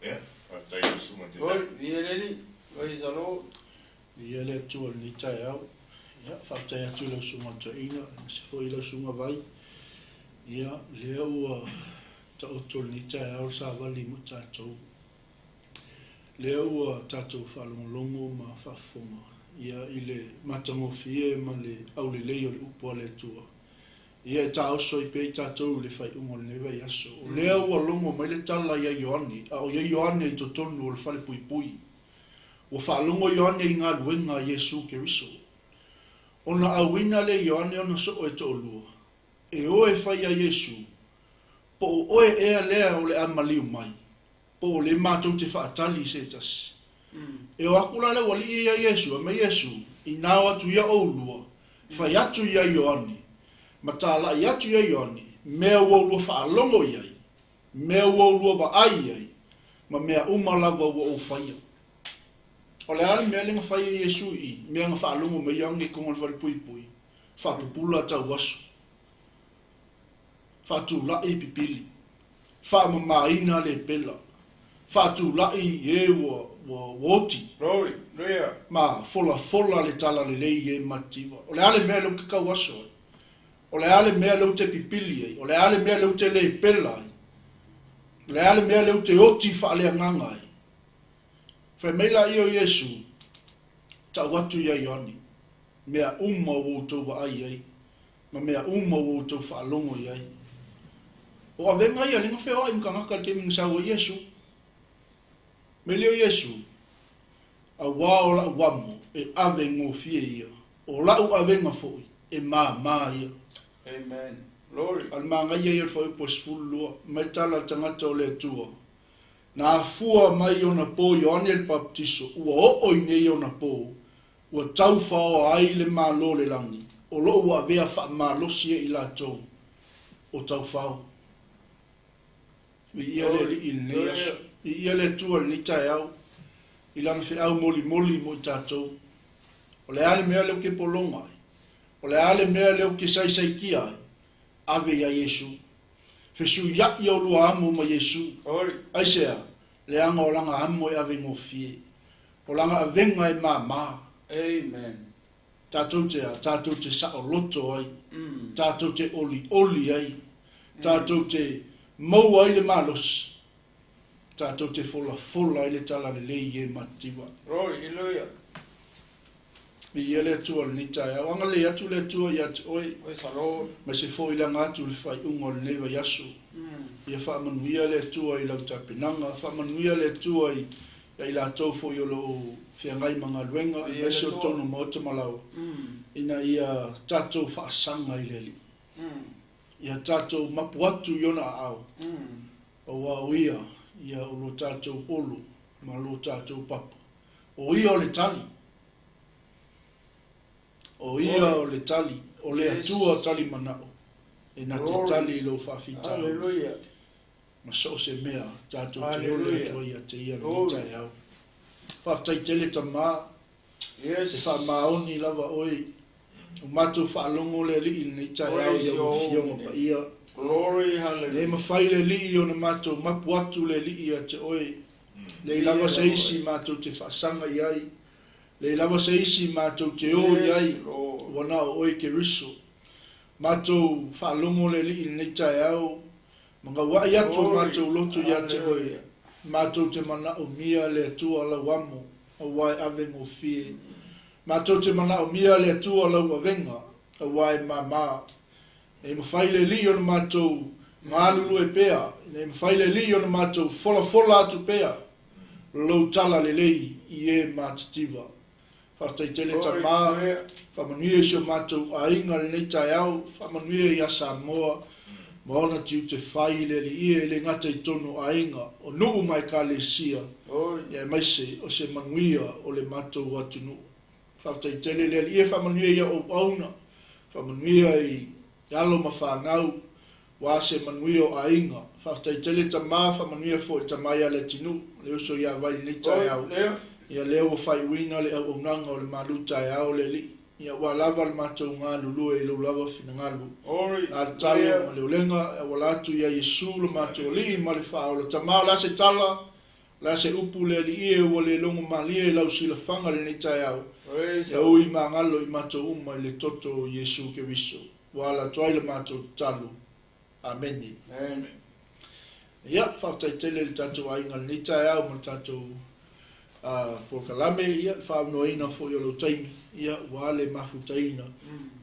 Ia, faafetai i lau Susuga i le Taitai. Viia le Atua i lenei taeao. Ia, faafetai atu i lau Susuga Toeaina, aemaise foi i lau Susuga Vai. Ia, lea ua taoto i lenei taeao le savali mo tatou. Lea ua tatou faalogologo ma faafofoga, ia, i le matagofie ma le aulelei o le upu a le Atua. Ia e taoso ai pea i tatou i le faaiuga o lenei vaiaso. O lea ua logo mai le tala ia Ioane, a o ia Ioane i totonu o le falepuipui. Ua faalogo Ioane i galuega a Iesu Keriso. Ona auina lea Ioane ona soo e toalua, e o e fai ia Iesu, Po o oe ea lea o le a maliu mai, po o le matou te faatali i se tasi. E o aku la le aualii ia Iesu, fai mai Iesu, Inā o atu ia oulua, fai atu ia Ioane, ma talai atu ia Ioane, mea ua oulua faalogo i ai, mea ua oulua vaai i ai, ma mea uma lava ua ou faia. O le a le mea lea na fai e Iesu i i, mea na faalogo mai Ioane i totonu o le falepuipui? Faapupula tauaso. Faatulai pipili. Faamamaina le pela. Faatulai e ua, ua, ua oti. Glory. Hallelujah. Ma folafola le talalelei e Mativa. O le a le mea lea ou te tauaso ai? O le a le mea lea ou te pipili ai? O le a le mea lea ou te le pela ai? O le a le mea lea ou te oti faaleagaga ai? Fai mai laia o Iesu, Tau atu ia Ioane, mea uma ua outou vaai ai, ma mea uma ua outou faalogo i ai. O avega ia lea na feoai ma tagata i le taimi na sau ai Iesu. Mai lea o Iesu, Auā o la'u amo e ave gofie ia, o la'u avega foi e māmā ia. Amen. Glory. A o le manaia ia o le fuaiupu e 12, mai le tala a le tagata o le Atua, Na afua mai ona pō Ioane le Papatiso, ua oo i nei ona pō, ua taufaoa ai le Malo o le lagi, o lo o ua avea faamalosi e i latou o taufao. Viia le Alii i lenei aso. Viia le Atua i lenei taeao, i Lana feau molimoli mo i tatou. O le a le mea lea ou te pologa ai? O le a le mea lea ou te saisaitia ai? Ave iā Iesu. Fesuiaʻi olua amo ma Iesu. Aisea? Leaga o lana amo e ave gofie. O lana avega e māmā. Amen. Tatou te a? Tatou te saoloto ai. Tatou te olioli ai. Tatou te maua ai le malosi. Tatou te folafola ai le talalelei i e matitiva. Glory, hallelujah. Viia le Atua i lenei taeao. Agalelei atu le Atua ia te oe, Praise the Lord. aemaise foi laga atu i le faaiuga o lenei vaiaso. Ia faamanuia le Atua i lau tapenaga, faamanuia le Atua i ia i latou foi o lo o feagai ma galuega, Viia le aemaise o Atua. totonu o maota ma laoa, ina ia tatou faasaga i le Alii. Ia tatou mapu atu i Ona aao, aua o Ia, ia o lo tatou olo ma lo tatou papa. O Ia o le tali. O Ia o le tali, o le Atua tali manao, e na te tali i lou faafitauli ma so o se mea tatou te ole atu ai ia te Ia lenei taeao. Faafetai tele Tama, e faamaoni lava Oe. O matou faalogo le Alii i lenei taeao i Au Afioga Paia. E mafai le Alii ona matou mapu atu le Alii ia te Oe. Leai lava se isi matou te faasaga i ai. Leai lava se isi matou te o i ai, ua na o Oe Keriso. Matou faalogo le Alii i lenei taeao, ma gauaʻi atu o matou loto ia te Oe. Matou te manaomia le Atua lau amo, aua e ave gofie. Matou te manaomia le Atua lau avega, aua e māmā. E mafai le Alii ona matou. Galulue pea, ina ia mafai le Alii ona matou folafola atu pea lou talalelei i e matitiva. Faafetai tele Tama, faamanuia i si o matou aiga i lenei taeao, faamanuia ia Samoa ma ona tiute fai i le Alii e le gata i totonu o aiga, o nuu ma Ekalesia, ia aemaise o se manuia o le matou atunuu. Faafetai tele le Alii e faamanuia i au auauna, faamanuia i alo ma fanau, Ua se manuia o aiga. Faafetai tele tama, faamanuia foi tama ia Leatinuu, le uso ia Vai i lenei taeao. Ia lea ua faaiuina le auaunaga o le malu taeao le Alii. Ia ua lava le matou galulue i lou lava finagalo. La le talo ma le olega e auala atu ia Iesu lo matou Alii ma le Faaola. Tama o le a se tala, o le a se upu le Alii e ua le logo malie i lau silafaga i lenei taeao. Ia ui magalo i matou uma i le toto o Iesu Keriso. Ua ala atu ai le matou tatalo. Amene. Ia, faafetai tele i le tatou aiga i lenei taeao ma le tatou polokalame, ia, le faaaunoaina foi o lou taimi, ia, ua le mafutaina,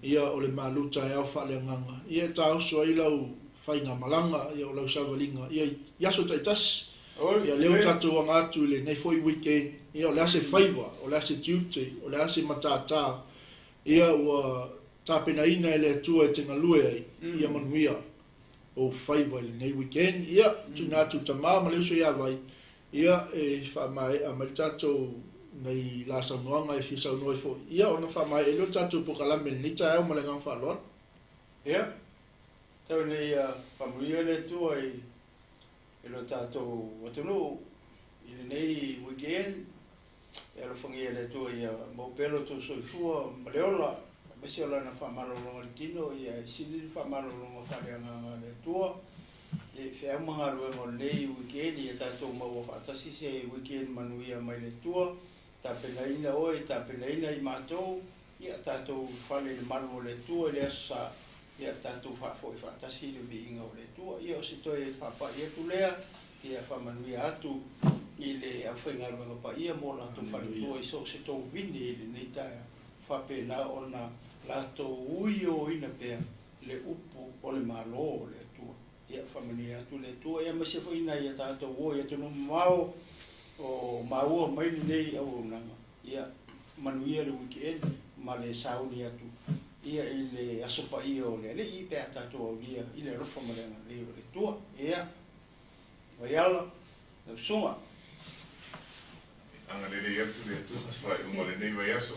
ia, o le malu taeao faaleagaga, ia, e taoso ai lau faigamalaga, ia, o lau savaliga, ia, i aso taitasi. Ia, lea ua tatou aga atu i lenei foi weekend, ia, o le a se faiva, o le a se tiute, o le a se matata, Ia ua tapenaina e le Atua e te galue ai, ia manuia ou faiva i lenei weekend. Ia, tuuina atu i tama ma le uso ia Vai, ia e faamaea mai le tatou nei la saunoaga e fia saunoa ai foi, ia ona faamaea lea o le tatou polokalame i lenei taeao ma le agaga faaaloalo. Ia, tau ina ia faamanuia le Atua i lo tatou atunuu i lenei weekend. E alofagia e le Atua ia maua pea lo outou soifua ma le ola, aemaise o Lana faamalologa i le tino, ia e sili le faamalologa faaleagaga a le Atua. Ia i feau ma galuega o lenei weekend, ia tatou maua faatasi se weekend manuia mai le Atua, tapenaina oe, tapenaina i matou, ia tatou fale i le malu o le Atua i le Aso Sa, ia tatou faafoi faatasi i le viiga o le Atua. Ia o se toe faapai atu lea, Ia faamanuia atu i le aufaigaluega paia mo latou faletua i so o se tovini i lenei taeao, faapena ona latou uioina pea le upu o le Malo o le Atua. Ia faamanuia atu le Atua, ia aemaise foi nai a tatou o i atunuu mamao o maua mai lenei auaunaga. Ia manuia le weekend ma le sauni atu ia i le aso paia o le Alii pe a tatou aulia i le alofa ma le agalelei o le Atua. Ia. Vaiala, lau susuga. Agalelei atu le Atua i se faaiuga o lenei vaiaso.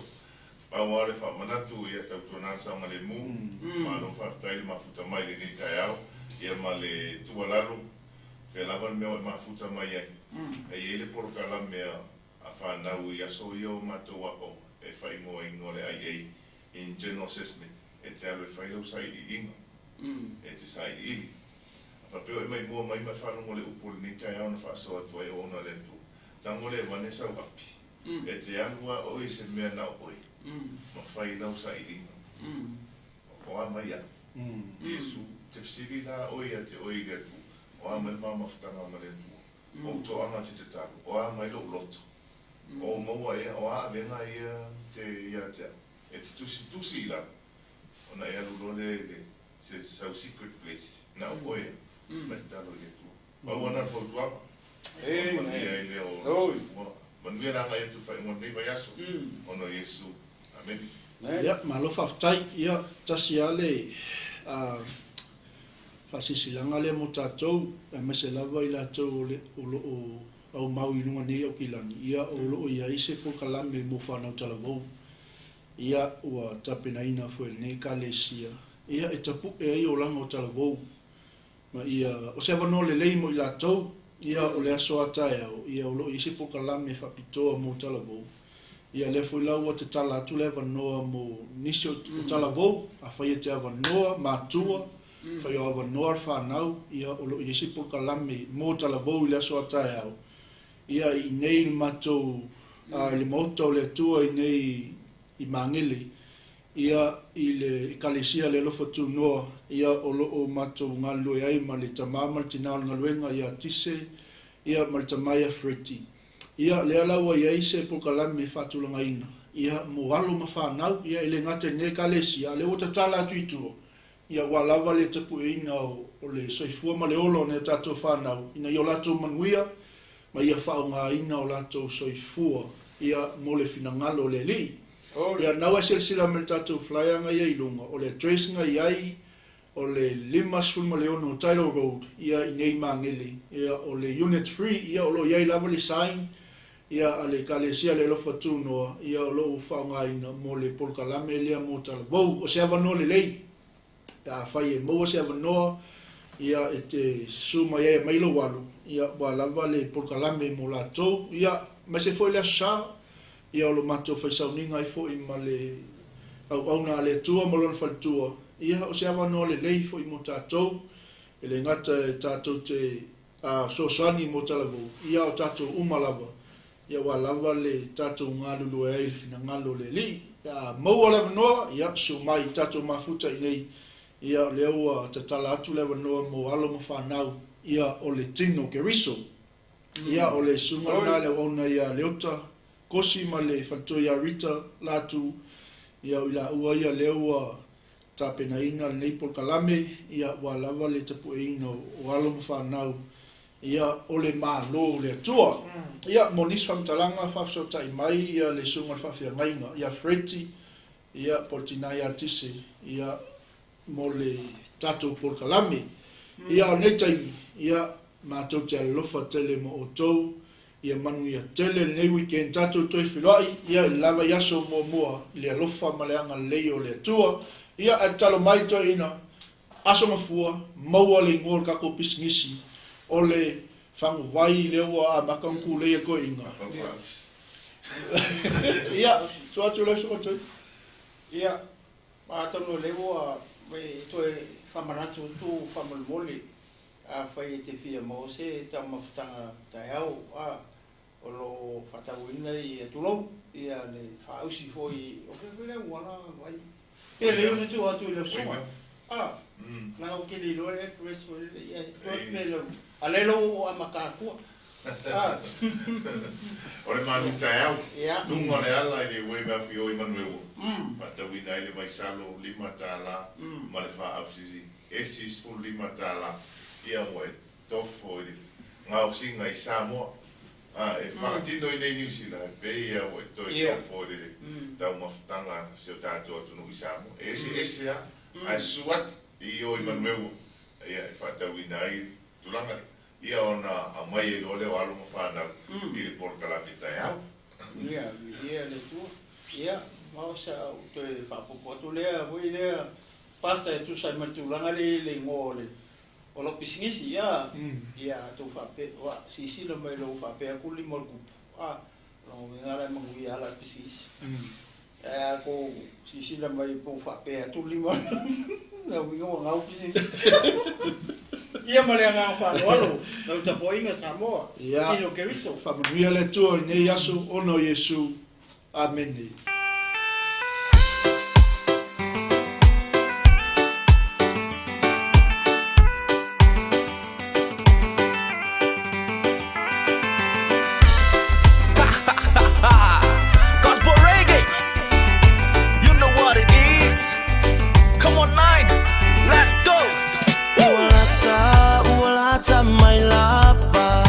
Pau lava o le faamanatu, ia tautuana le saogalemu. Malo faafetai le mafuta mai i lenei taeao, ia ma le tuualalo, fea lava le mea o e mafuta mai ai. E i ai le polokalame a fanau i aso ia o matou aoga e faaigoaina o le IA, Internal Assessment, e te alu e fai lau sailiiliga, e te sailiili. A faapea o e mai mua mai ma e faalogo le upu o lenei taeao na faasoa atu ai o ona le Atua, tago le avane sau api, e te alu a oe i se mea na o oe, ma fai lau sailiga. O a mai au? Iesu, te fesili la oe ia te oe i le Atua, o a mai le ma mafutaga ma le Atua? O ou toaga te tatalo, o a mai lou loto? O ou maua ea, o a avega ia te ia te au? E te tusitusi i lalo, ona e alu loa lea i le se sau secret place na o oe ma tatalo i le Atua. Pau ana le fautuaga. Manuia ai lea o lou soifua. Manuia le agai atu i le faaiuga o lenei vaiaso, ona o Iesu. Amene. Ia, malo faafetai. Ia, tasi lava le faasilasilaga lea mo tatou, aemaise lava i latou o lo o aumau i luga nei Aukilani, ia, o lo o i ai se polokalame mo fanau talavou. Ia, ua tapenaina foi e lenei Ekalesia, ia, e tapu'e ai olaga o talavou, ma ia, o se avanoa lelei mo i latou, ia, o le aso a taeao, ia, o lo o i ai se polokalame faapitoa mo talavou. Ia, lea foi la ua tatala atu le avanoa mo nisi o talavou, afai e te avanoa, matua, afai o avanoa le fanau, ia, o lo o i ai se polokalame mo talavou i le aso a taeao, Ia i inei i le matou, i le Maota o le Atua i inei i Magele, ia i le Ekalesia le Alofa Tunoa, ia o lo o matou galulue ai ma le tama ma le tina o le galuega ia Tise, ia ma le tama ia Freti. Ia lea la ua i ai se polokalame faatulagaina, ia mo alo ma fanau, ia e le gata i lenei Ekalesia, a o lea ua tatala atu i tua, Ia ua lava le tapueina o le soifua ma le ola o nai o tatou fanau ina ia o latou manuia ma ia faaaogaina o latou soifua ia mo le finagalo o le Alii. Ia nau e silasila mai i le tatou flyer nga ia i luga, o le address nga i ai o le 56 Tidal Road ia i nei Magele, ia o le Unit 3, ia o lo o i ai lava le sign ia a le Ekalesia Le Alofa Tunoa ia o lo o faaaogaina mo le polokalame lea mo talavou. O se avanoa lelei pe afai e maua se avanoa ia e te susu mai ai e aumai lou alu ia ua lava le polokalame mo latou ia aemaise foi le Aso Sa ia o lo matou fai sauniga ai foi ma le auauna a le Atua ma Lona faletua ia o se avanoa lelei foi mo tatou e le gata e tatou te fesoasoani mo talavou ia o tatou uma lava ia ua lava le tatou galulue ai i le finagalo o le Alii. Pe a maua le avanoa, ia susu mai i tatou mafuta i nei, ia o lea ua tatala atu le avanoa mo alo ma fanau, ia o le tino Keriso. Ia o le susuga lena i le auauna ia Leota Kosi ma le faletua ia Rita Latu, ia o i laua ia lea ua tapenaina lenei polokalame, ia ua lava le tapueina o alo ma fanau Ia, o le Malo o le Atua. Ia, mo nisi faamatalaga, faafesootai mai ia le Susuga i le Faafeagaiga ia Freddie, ia, po o le tina ia Tise, ia, mo le tatou polokalame. Ia, o lenei taimi, ia, matou te alolofa tele mo outou, ia manuia tele lenei weekend, tatou toe feiloai, ia, i le lava i aso muamua, i le alofa ma le agalelei o le Atua. Ia, ae tatalo mai toeaina, Aso Gafua, maua le igoa o le tatou pisinisi o le faguvai lea ua amata ona tulei e toeaiina. Ia, tuu atu i lau Susuga Toi. Ia, atonu o lea ua toe faamanatu atu faamolemole, afai e te fia maua se taumafataga taeao, a, o lo o faatauina i tulou ia le faausi foi o fea foi le auala vai pe lelei ona tuu atu i lau susuga a leaga ou te le iloa le address foi lele ia tuu atu pea i lau a lea ua ou amata atua a O le malu taeao, luga o le ala i le wave afio i Manueua, faatauina ai le vaisalo $5 ma le faausisi esi $15 ia ua e tofo i le gaosiga i Samoa. A e faatino i nei Niu Sila, e pei a ua e toe tofo i le taumafataga a si o tatou atunuu i Samoa. E eseese lava, ae susu atu i o i Manueua ia e faatauina ai tulaga lea, ia ona aumai ai loa lea o alo ma fanau i le polokalame taeao. Ia, viia le Atua. Ia, ma o sa ou toe faaopoopo atu lea foi lea Pastor e tusa ai ma le tulaga lea i le igoa o le O lau pisinisi, ia, ia tou faapea, ua silasila mai loa ua faapea atu le lima o le kupu, a, o lona uiga la e manuia lava la pisinisi. Ae a tou silasila mai po ua faapea atu le lima o le lona uiga ua gau pisinisi. Ia ma le agaga faaaloalo, lau tapuaiga Samoa, Tino Keriso. Faamanuia le Atua i lenei aso ona o Iesu. Amene. Gospel reggae, you know what it is. Come on, nine, let's go. Ua lata, ua lata mai lava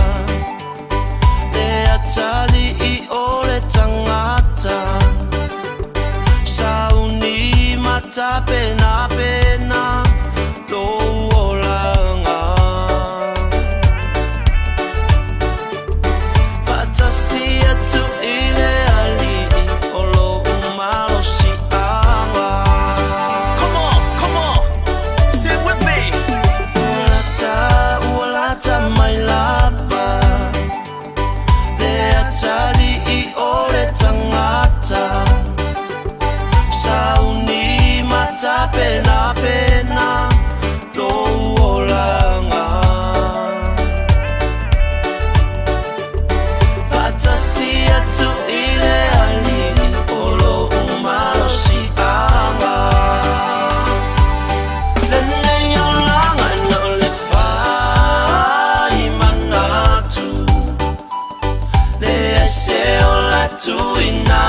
Le atalii o le tangata Sauni ma tapenapena lou olaga Faatasi atu i le Alii o lou malosiaga Come on, come on, sing with me. Ua lata, ua lata mai lava Le atalii o le tangata Sauni ma tapenapena lou olaga Faatasi atu i le Alii o lou malosiaga Lenei olaga na o le fai manatu Leai se ola tuina.